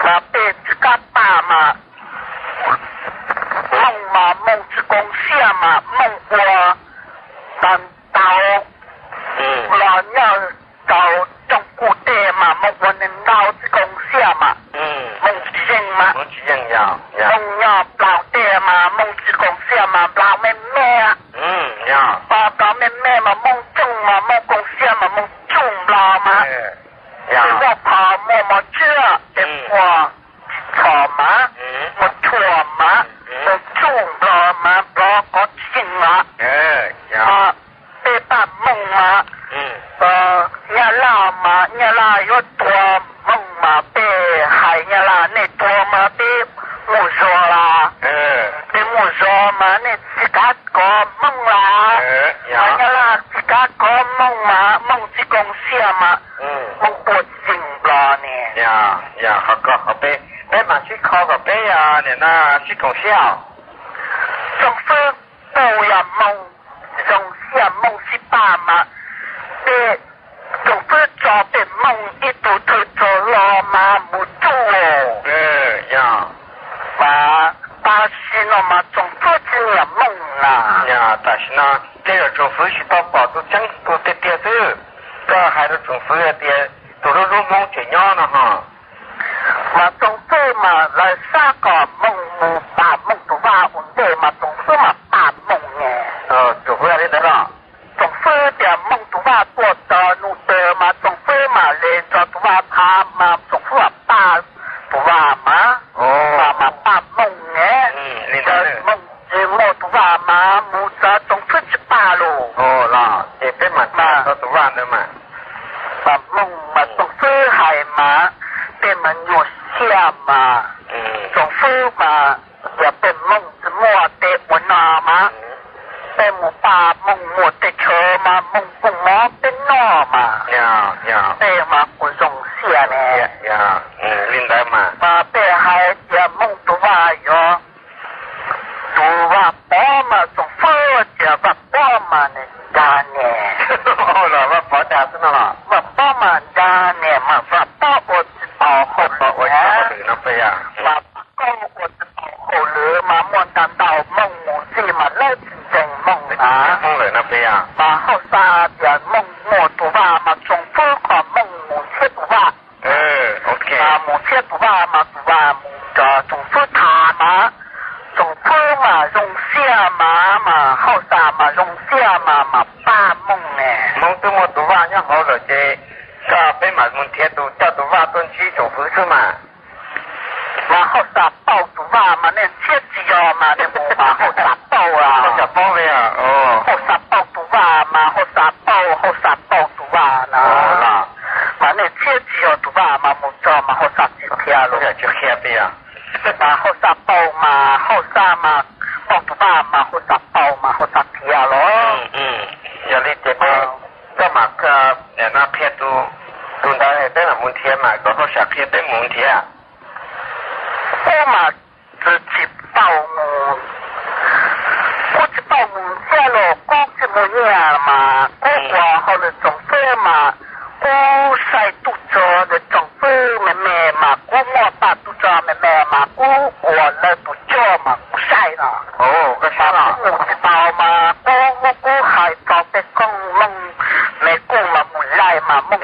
Mas peb tsis kam pab mas Mooj mas Mooj tsis koom siab mas Mooj ua tau ntau los nyob rau rooj kuj tej mas Mooj ua neeg ntau tsis koom siab mas Mooj tsis yeej mas. Mooj nyob Nplog tej mas Mooj tsis koom siab mas Nplog me me. Me me mas Hmoob coob mas, Hmoob Koom Xiab mas Hmoob coob nplog mas. Tes Vaj Phov muaj mos txwj, tes muaj txhom mas, muaj tshuaj mas, muaj coob nplog mas, nplog kov tsis yeej mas. Mas peb pab Hmoob mas, Nyab Laj mas Nyab Laj yuav tua Hmoob mas peb hais Nyab Laj nej tua mas peb muaj zog las. Peb muaj zog mas nej tsis kav kov Hmoob las. Mas Nyab Laj tsis kav kov Hmoob mas Hmoob tsis Koom Xiab mas Hmoob tua tsis yeej nplog ne. Yog, yog, qhov ko qhov peb, peb mam sib kho kom peb, nim no sib koom siab. Tsoom Fwb kuj yog Hmoob, zoo siab Hmoob sib pab mas peb, Tsoom Fwb tso peb Hmoob ib tug thawj tsov hlo mas mus tsuj. Yog, mas tam sim no mas Tsoom Fwb tsis nyiam Hmoob na. Yog, tam sim no tej zaum Tsoom Fwb tsis tau pom tus tseeb tus tiag tiag xwb. Koj hais rau Tsoom Fwb hais tias tus hlub hlub Hmoob tseem nyob no ho. Mas Tsoom Fwb mas lawv xav kom Hmoob mus pab Hmoob tus vaj ua ntej mas Tsoom Fwb mas pab Hmoob ne. Tsoom Fwb hais li ntawd los? Tsoom Fwb tias Hmoob tus vaj tuaj txog nus twg mas Tsoom Fwb mam li tso tus vaj pab mas Tsoom Fwb mam pab tus vaj mas, mas pab Hmoob ne. Hmoob tsis muaj tus vaj mas mus txog Tsoom Fwb tsis pab los. Ces peb mam tso tus vaj ntawd mas. Mas Hmoob mas Tsoom Fwb hais mas peb mas nyuaj siab mas, Tsoom Fwb mas yog peb Hmoob tsis muaj tej ua no mas peb mus pab Hmoob muaj teb chaws mas Hmoob kuj mov peb noj mas, peb mas kuj zoo siab ne. Li ntawd mas, mas peb hais tias Hmoob tus vaj yog tus Vaj Pov mas Tsoom Fwb tias Vaj Pov mas nws dag ne. Los Vaj Pov dag xwb no los? Vaj Pov mas dag ne mas Vaj Pov ua tsis tau hauj lwm no peb yog, Vaj Pov ua tsis tau hauj lwm mas muaj ntau ntau Hmoob mus txij mas lawv tsis ntseeg Hmoob na. Hmoob lawm no peb yog, mas hauj sam tias Hmoob muaj tus vaj mas Tsoom Fwb kom Hmoob mus nrhiav tus vaj. Mas mus nrhiav tus vaj mas tus vaj mus nrog Tsoom Fwb tham mas, Tsoom Fwb mas zoo siab mas, mas hauj sam mas zoo siab mas, mas pab Hmoob ne. Hmoob twb muaj tus vaj nyob hauv lawm ces koj peb mam mus nrhiav tus, coj tus vaj tuaj ntsib Tsoom Fwb xwb mas. Mas hauj sam pauj tus vaj mas nej nrhiav tsis yog mas nej mus mas hauj sam pauj, hauj sam pauj tus vaj mas hauj sam pauj, hauj sam pauj tus vaj na. Mas nej nrhiav tsis yog tus vaj mas mus txog mas hauj sam tsis qhia los. Mas hauj sam pauj mas hauj sam mas pauj tus vaj mas hauj sam pauj mas hauj sam qhia los. Yog li ces peb, koj mam, nim no qhia tus, tus ntawd peb mam mus nrhiav mas kom hauj sam qhia peb mus nrhiav. Kuv mas txawm tsis tau mus, kuv tsis tau mus thiab los kuv tsis muaj nyiaj mas kuv ua hauj lwm Tsoom Fwb mas kuv saib tub rog ntawd Tsoom Fwb me me mas kuv muaj pab tub rog me me mas kuv ua lawv tus coj mas kuv saib no. Kuv mus tsis tau mas kuv, kuv hais txog peb koob Hmoob me kuj mas mus laij mas Hmoob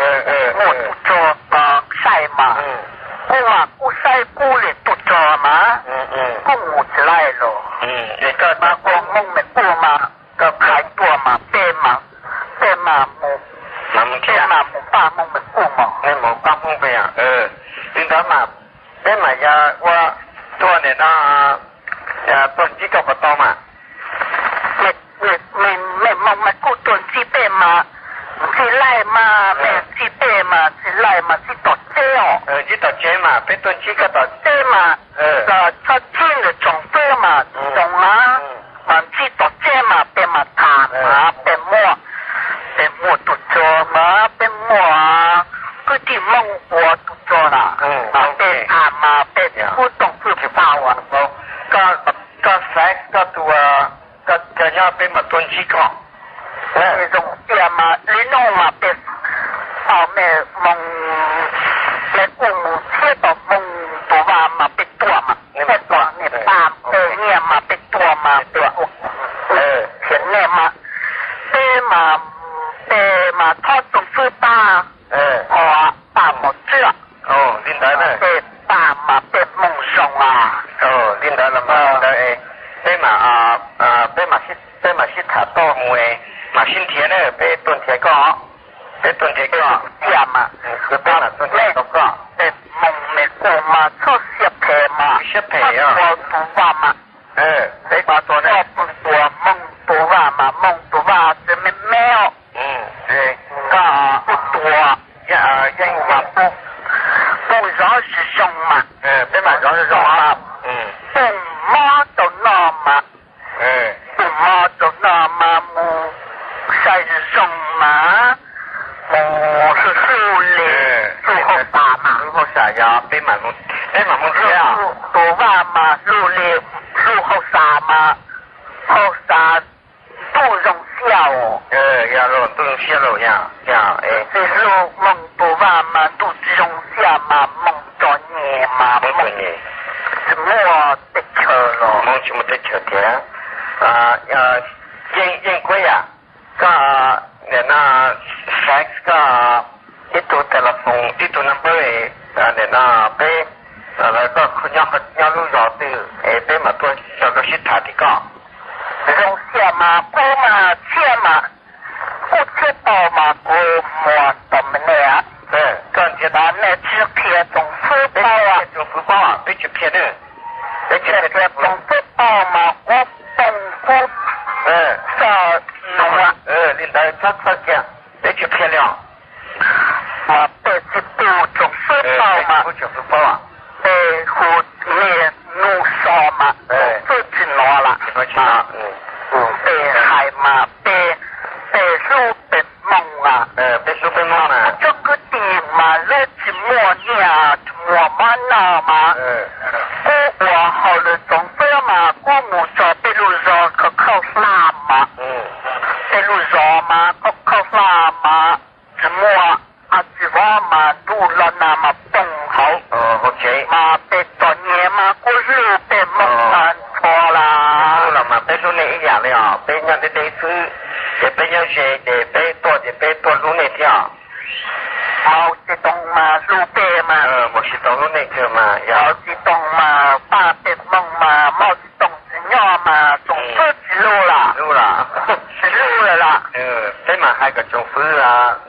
muaj tub rog mas saib mas kuv mas kuv saib kuv li tub rog mas kuv mus tsis laij los. Mas kuv Hmoob me kuj mas koj hais tuaj mas peb mas, peb mas mus, peb mas mus pab Hmoob me kuj mas, mus pab Hmoob peb. Li ntawd mas peb mas yog ua tuaj nim no tuaj ntsib koj puas tau mas? Me, me, me Hmoob me kuj tuaj ntsib peb mas ntsib laij mas, me ntsib peb mas ntsib laij mas ntsib tom tsev os. Ntsib tom tsev mas peb tuaj ntsib koj tom tsev mas, txhob ntsib ntawm Tsoom Fwb mas zoo mas, mas ntsib tom tsev mas peb mas tham mas peb muaj, peb muaj tub rog mas peb muaj kwv tij Hmoob ua tub rog na, mas peb tham mas peb tsis pub Tsoom Fwb pab ua. Koj, koj xaiv koj tus, koj nyob peb mam tuaj ntsib koj. Zoo tiag mas li no mas peb, me Hmoob, peb kuj mus thiab tom Hmoob tus vaj mas peb tuaj mas, peb tuaj nej pab peb nyiaj mas peb tuaj mas peb ua, thiab nej mas, peb mas, peb mas thov Tsoom Fwb pab, pab mos txwj, peb pab mas peb Hmoob zoo mas. Li ntawd los mas li ntawd, peb mas, peb mam sib tham tau mus es Sib nrhiav na, peb tuaj nrhiav koj, peb tuaj nrhiav koj, cia mas, peb mam tuaj nrhiav koj. Tes moos me kuj mas txhob siab phem mas, siab phem, ua tus vaj mas, peb ua tus vaj mas, moog tus vaj txawm me me os. Koj ua tus yeej mas pub, pub zov zoo mas, peb mam zov zoo mas, pub mob rau noj mas, pub mob rau noj mas mus sai zoo mas, mus hlub hlub li, hlub hauj sam mas, hlub hauj sam, yog peb mam, peb mam mus ua tus vaj mas hlub li, hlub hauj sam mas, hauj sam ntuj zoo siab os. Yog los ntuj zoo siab los yog, yog, txiv hlub moog tus vaj mas ntuj tsis zoo siab mas moog txom nyem mas moog tsis muaj teb chaws los, moog tsis muaj teb chaws thiab. Yeej, yeej kuab yam, koj nim no fax koj ib tug telephone, ib tug number, nim no peb, lawv koj nyob, nyob lub zos twg es peb mam tuaj tso koj sib tham tim koj. Zoo siab mas kuv mas txhiab mas, kuv txhiab tau mas kuv muag tau me nej. Koj nrhiav, nej tsis qhia Txoov Fwb paub, Txoov Fwb paub, peb tsis qhia, peb tsis qhia Txoov Fwb paub mas kuv poob kuv txoj num li ntawd txhob txhawj kiag, peb tsis qhia li os. Mas peb tsis pub Txoov Fwb paub mas, peb hu niaj hnub so mas Txoov Fwb tsis hnov lawm. Peb hais mas peb, peb hlub peb Hmoob mas, peb hlub peb Hmoob mas, tsob kwv tij mas lawv tsis muaj nyiaj tsis muaj mov noj mas, kuv ua hauj lwm Txoov Fwb mas kuv mus txog peb lub zos Khauj Hlab mas, peb lub zos mas Khauj Hlab mas tsis muaj, tsis vov mas ntuj los nag mas poob hauv, mas peb txom nyem mas kuv hlub peb Hmoob mas ntxhov lawm. Los mas peb hlub nej ib yam li os, peb nyob deb deb xwb, ces peb nyob ze ces peb tuaj ces peb tuaj hlub nej thiab. Mauv Tsis Toom mas hlub peb mas, Mauv Tsis Toom hlub nej kawg mas, Mauv Tsis Toom mas pab peb Hmoob mas, Mauv Tsis Toom tsis nyob mas Txoov Fwb tsis hlub lawm, tsis hlub lawm lawm. Peb mas hais kom Txoov Fwb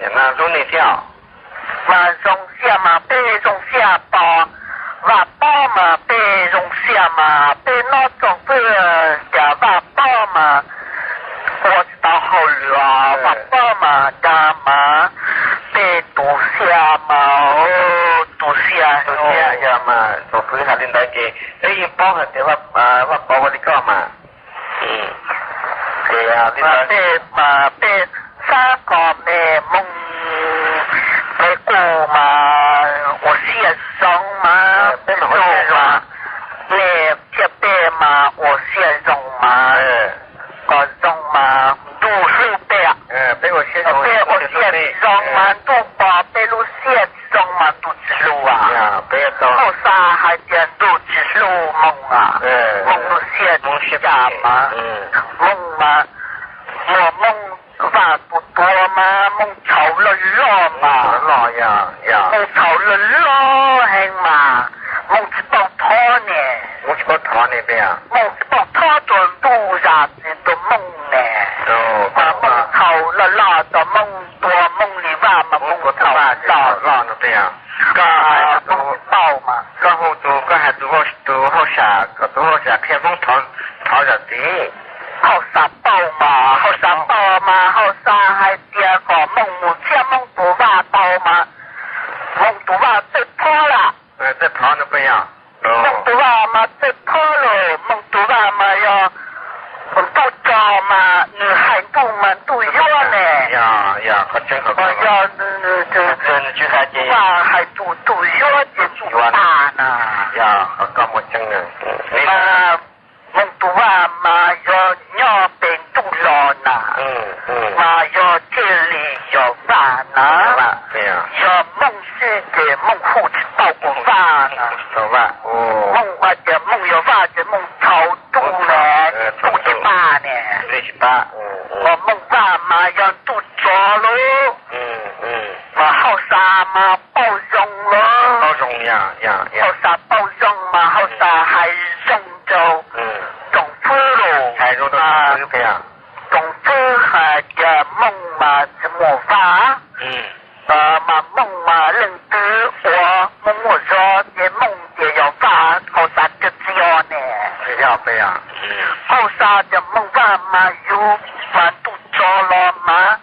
nim no hlub nej thiab. Mas zoo siab mas peb zoo siab pom Vaj Pov mas peb zoo siab mas peb nyob Txoov Fwb cas Vaj Pov mas ua tsis tau hauj lwm, Vaj Pov mas cas mas peb tu siab mas, tu siab. Yog mas Txoov Fwb hais li ntawd ces peb yeej paub hais tias Vaj Pov ua li koj mas. Ces peb mas peb xav kom mej Hmoob peb kuj mas ua siab zoo mas, peb mas ua siab zoo, mej thiab peb mas ua siab zoo mas, kom zoo mas ntuj hlub peb. Peb ua siab zoo, peb ua siab zoo mas ntuj pom peb lub siab zoo mas ntuj tsis hlub. Hauj Sam hais tias ntuj tsis hlub Hmoob, Hmoob lub siab tsis cas mas, Hmoob mas muaj Hmoob Vaj tus tuav mas Hmoob txhaum loj loj mas, Hmoob txhaum loj loj heev mas, Hmoob tsis paub thov ne, Hmoob tsis paub thov ne, Hmoob tsis paub thov rua ntuj zam txim rua Hmoob ne, mas Hmoob txhaum loj loj rua Hmoob, tua Hmoob li vaj mas Hmoob txhaum loj loj. Koj hais tus, koj hu tus, koj hais tus, tus Hauj Sam, kom tus Hauj Sam qhia Hmoob thov zam txim. Hauj Sam paub mas, Hauj Sam paub mas, Hauj Sam hais tias kom Hmoob mus txhiab Hmoob tus vaj tau mas, Hmoob tus vaj txawj thov lawm. Txawj thov no puas yog? Hmoob tus vaj mas txawj thov lawm, Hmoob tus vaj mas yog ntuj tso mas nws hais ntuj mas ntuj yuav ne. Yog, yog, qhov tseeb, qhov tseeb, yog nws, nws, nws, nws tsis hais ces vaj hais ntuj, ntuj yuav ces ntuj yuav tag na. Yog, qhov koj muaj tseeb na. Mas Hmoob tus vaj mas yog nyob pem ntuj los na, mas yog thiaj li yog vaj na. Yog Hmoob xwb ces Hmoob hu tsis tau ua vaj na. Hmoob hais tias Hmoob yog vaj ces Hmoob txhaum ntuj ne, ntuj tsis pab ne. Mas Hmoob vaj mas yog ntuj tso lawm. Mas Hauj Sam mas paub zoo lawm. Hauj Sam paub zoo mas Hauj Sam hais zoo rau Tsoom Fwb lawm. Tsoom Fwb hais Mooj mas tsis muaj Vaj, mas Mooj mas leej twg ua Mooj muaj zog ces Mooj tias yog Vaj, Hauj Xa twb tsis yog ne. Hauj Xa tias Mooj Vaj mas yug mas ntuj tso los mas,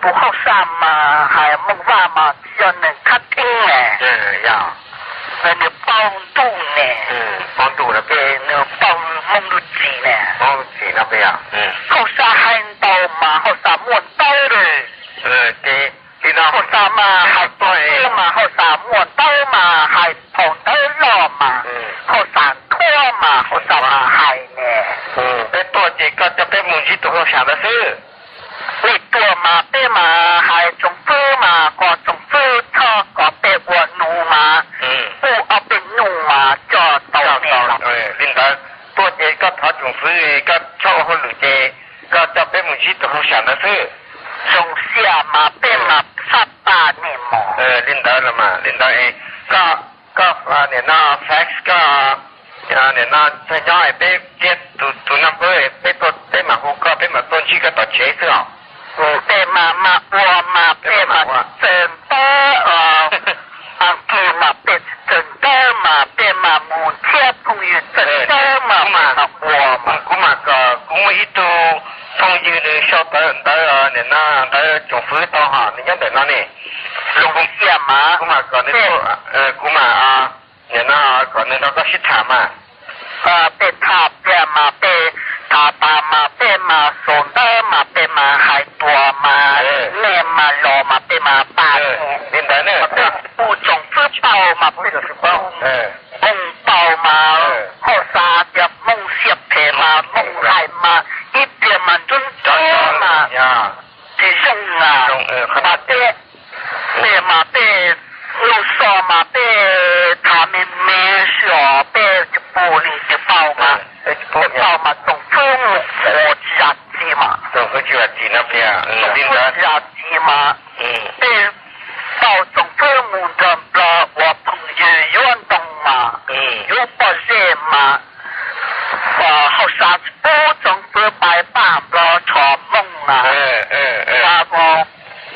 tus Hauj Xa mas hais Mooj Vaj mas tsis yog neeg khab theeb ne, nws paub ntuj ne, ces nws paub Hmoob lub txim ne. Hauj Xa hais ntau mas Hauj Xa muaj ntawv lawm. Hauj Xa mas hais tuaj mas Hauj Xa muaj ntawv mas hais phau ntawv loj mas Hauj Xa nthuav mas Hauj Xa mas hais ne. Peb tuaj ces koj coj peb mus ntsib tus Hauj Xa ntawd xwb. Nej tuaj mas peb mas hais tsoom fwb mas kom tsoom fwb txhob kom peb ua nus mas, kuj ob peb nus mas coj tau ne. Li ntawd, tuaj ces koj thov tsoom fwb, koj txhob ua hauj lwm ces koj coj peb mus ntsib tus Hauj Xa ntawd xwb. Zoo siab mas peb mas txhob pab nej mog. Li ntawd los mas li ntawd, koj, koj nim no fax koj, nim no txog nyob peb thiab tus, tus naj fab peb tuaj peb mam hu koj, peb mam tuaj ntsib koj tom tsev xwb os. Peb mas, mas ua mas peb mas txawm ntawv, Askiv mas peb txawm ntawv mas peb mas mus thiab phooj ywg txawm ntawv mas peb mas ua mas. Kuv mas kom kuv muaj ib tug phooj ywg nws sau ntawv, ntawv nim no ntawv tsoom fwb tau hos nws nyob ntawm no ne. Zoo siab mas kuv mas kom nws, kuv mas nim no kom nws nrog koj sib tham mas. Peb tham tias mas peb tham tas mas peb mas sau ntawv mas peb mas hais tuaj mas nej mas los mas peb mas pab. Li ntawd ne, peb kuj tsoom fwb paub mas peb kuj Hmoob paub mas, Hauj Xa tias Hmoob siab phem mas Hmoob hais mas ib pliag mas ntub ntub mas tsis zoo na. Mas peb, peb mas peb lub xov mas peb tham me me xwb os, peb tsis pum li twg paub mas, peb paub mas tsoom fwb mus ua tsis zam txim mas, tsoom fwb tsis zam txim mas peb paub tsoom fwb mus nrog Nplog ua phooj ywg yuav ntoo mas, yuav pob zeb mas, Hauj Xa tsis pub tsoom fwb pais pab Nplog tso Hmoob na.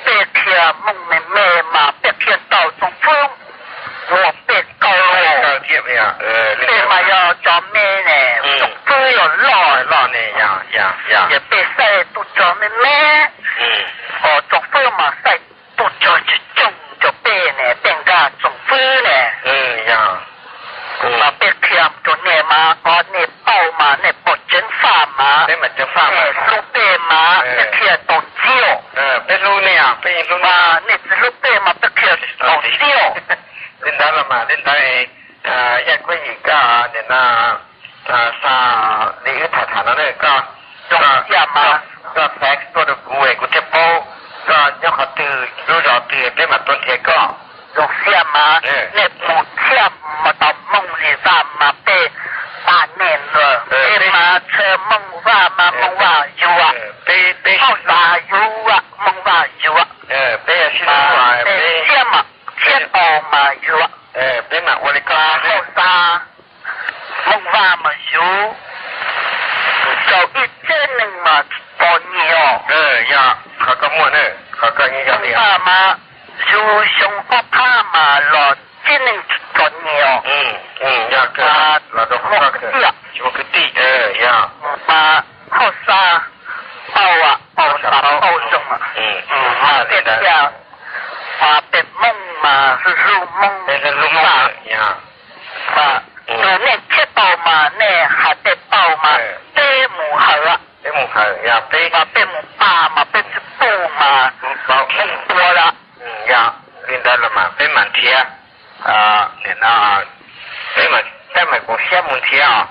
Peb qhia Hmoob me me mas peb qhia tau tsoom fwb ua peb kaus. Peb mas yog cov me ne, tsoom fwb yog loj, ces peb xaiv tus cog me me, tsoom fwb mas xaiv tus cog coob coob rau peb ne, peb nkag tsoom fwb ne. Mas peb qhia rau nej mas kom nej paub mas nej puas ceev faj mas, nej hlub peb mas peb qhia tau ntxiv. Peb hlub nej, peb yeej hlub nej. Mas nej tsis hlub peb mas peb qhia tsis tau ntxiv. Li ntawd los mas li ntawd, Yaj Kuab Yim koj nim no xa li wb tham tham no ne, koj, koj fax tuaj rau kuv es kuv thiaj paub koj nyob qhov twg lub zos twg peb mam tuaj nrhiav koj. Zoo siab mas nej mus thiab mus tau Hmoob li Vaj mas peb pab nej lawm, peb mas txhawb Hmoob Vaj mas Hmoob Vaj yuav, peb, peb Hauj Xa yuav, Hmoob Vaj yuav, peb siab mas thiab tau mas yuav, peb mam ua li koj Hauj Xa. Hmoob Vaj mas yus rau ib tsev neeg mas txom nyem os. Yog qhov koj muaj, qhov koj yeej yog li Vaj mas yus xyoo ob phav mas los tsev neeg txom nyem os. Yog, los rau qhov koj, xyoo kwv tij, yog mas Hauj Xa paub, Hauj Xa paub zoo mas peb thiaj, mas peb Hmoob mas hlub Hmoob, hlub Hmoob. Mas tus nej thiaj tau mas nej hais peb paub mas peb mus hawm, peb mus hawm, mas peb mus pab mas peb tsis pub mas Hmoob tua lawm. Yog li ntawd los mas peb mam nrhiav, nim no peb mam, peb mam koom siab mus nrhiav os.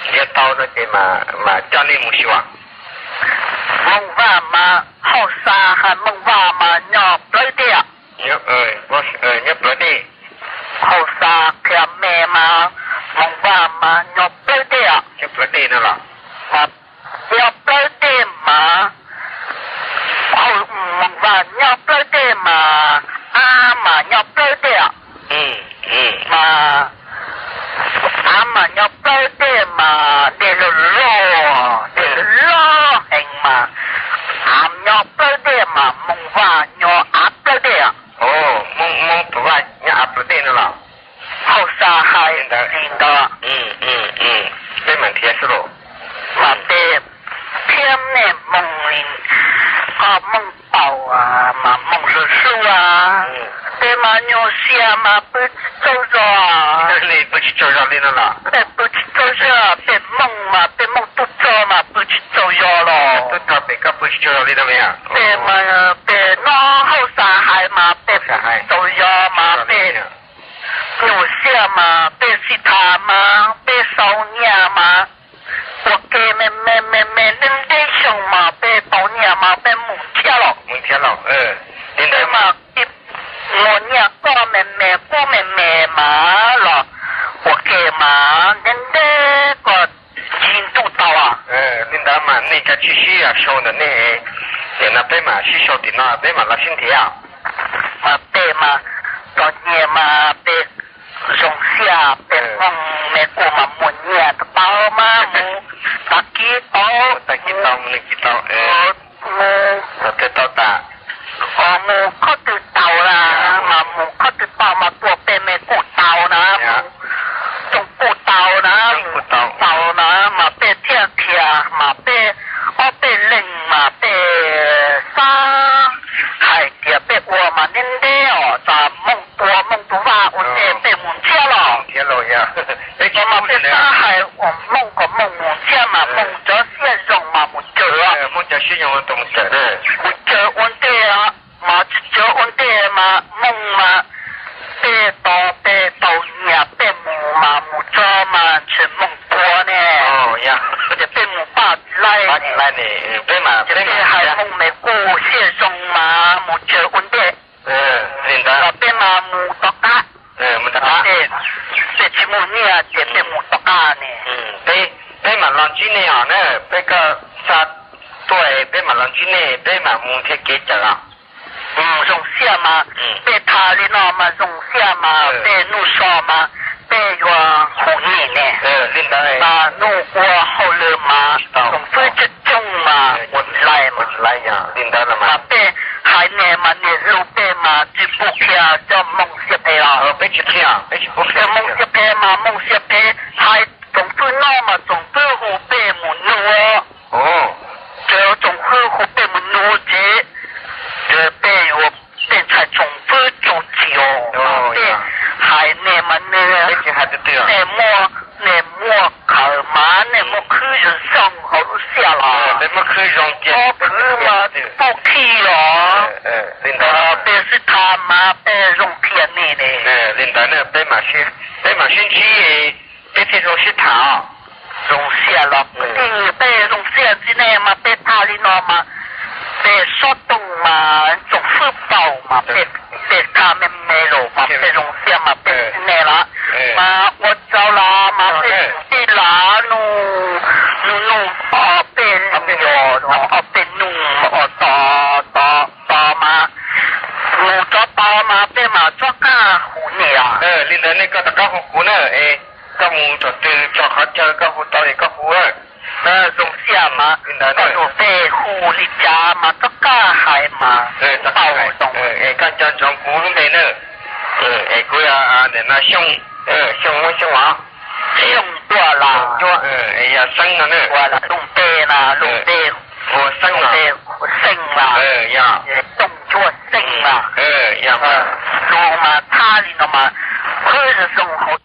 Nrhiav tau no ces mas coj nej mus xyuas. Hmoob Vaj mas Hauj Xa hais Hmoob Vaj mas nyob plawv dej. Nyob plawv dej. Hauj Xa qhia me mas Hmoob Vaj mas nyob plawv dej. Nyob plawv dej no los? Nyob plawv dej mas, Hmoob Vaj nyob plawv dej mas, av mas nyob plawv dej. Mas av mas nyob plawv dej mas dej loj loj, dej loj heev mas av nyob Peb pw tsis tsaug zog, peb Hmoob mas peb Hmoob tub rog mas pw tsis tsaug zog los. Peb mas peb noj hauj sam hais mas peb pw tsis tsaug zog mas peb nyuam siab mas peb sib tham mas peb sau nyiaj mas ua ke me me me me ntev ntev xyoo mas peb tau nyiaj mas peb mus thiab los. Peb mas muag nyiaj koj me me kuv me me mas los ua ke mas ntev ntev kom tsis ntuj tau. Li ntawd mas nej kav tsij sib sau ntawm nej, ces no peb mam sib sau tim no peb mam los sib nrhiav. Mas peb mas txom nyem mas peb zoo siab, peb Hmoob me kuj mas muag nyiaj tau mas mus tag kis tau, tag kis tau mus nws kis tau, mus tau tas, mus qhov twg tau na, mas mus qhov twg tau mas tua peb me kuj tau na, mus Tsoom kuj tau na, tau na, mas peb thiaj khiav mas peb ob peb leeg mas peb xav hais tias peb ua mas ntev ntev os, tas Hmoob tua Hmoob tus vaj ua ntej peb mus ntsiab los. Peb mas peb xav hais uas Hmoob kom Hmoob mus ntsiab mas Hmoob cov siab zoo mas mus caw, mus caw ua ntej, mas tsis caw ua ntej mas Hmoob mas peb tau, peb tau nyiaj peb mus mas mus tso mas ntshe Hmoob tua ne, ces peb mus pab tsis laij, ces peb hais Hmoob me kuj siab zoo mas mus caw ua ntej, peb mas mus tom qab, peb tsis muaj nyiaj ces peb mus tom qab ne. Peb mam los ntsib nej os na, peb koj xa tuaj peb mam los ntsib nej, peb mam mus nrhiav kev cawm os. Zoo siab mas peb tham li no mas zoo siab mas peb hnub so mas peb yuav hu nej ne. Mas hnub ua hauj lwm mas tsoom fwb coob coob mas mus lais, mas peb hais nej mas nej hlub peb mas tsis pub qhia cov Hmoob siab phem os. Cov Hmoob siab phem mas Hmoob siab phem, hais tsoom fwb no mas tsoom fwb hu peb mus nug, ces tsoom fwb hu peb mus nug ces, ces peb yuav, peb ntshai tsoom fwb txuj ci os. Peb hais nej mas nej, nej muaj, nej muaj khawv mas nej muaj khwv zoo zoo hauv lub siab los, muaj khwv mas pub khi os. Peb sib tham mas peb zoo qhia nej ne. Li ntawd peb mam sib ntsib, peb thiaj zoo sib tham. Zoo siab los, peb zoo siab ntxiv ne mas peb tham li no mas peb sab tooj mas tsoom fwb paub mas peb tham me me los mas peb zoo siab mas peb txib nej lawm. Mas ua tsaug lawm mas peb tij lawm, nug, nug nug ob peb, ob peb nug os, tos tos tos mas mus rov tau mas peb mam rov qab hu nej os. Li ntawd nej koj rov qab hu kuv na, es koj mus thaum twg txog qhov chaw koj hu tau es koj hu. Zoo siab mas koj nug peb hu li cas mas rov qab hais mas tau zoo. Es koj nco ntsoov kuv lub npe na, es kuv yog nim no Xyooj, Xyooj muab Xyooj os. Xyooj Ncuab Las, es yog Xeeb no na. Ua Las Looj Npe na, Looj Npe, Xeeb Las, Xeeb Las, yog Xyooj Ncuab Xeeb Las. Yog, lus mas thab li no mas khwv zoo hauv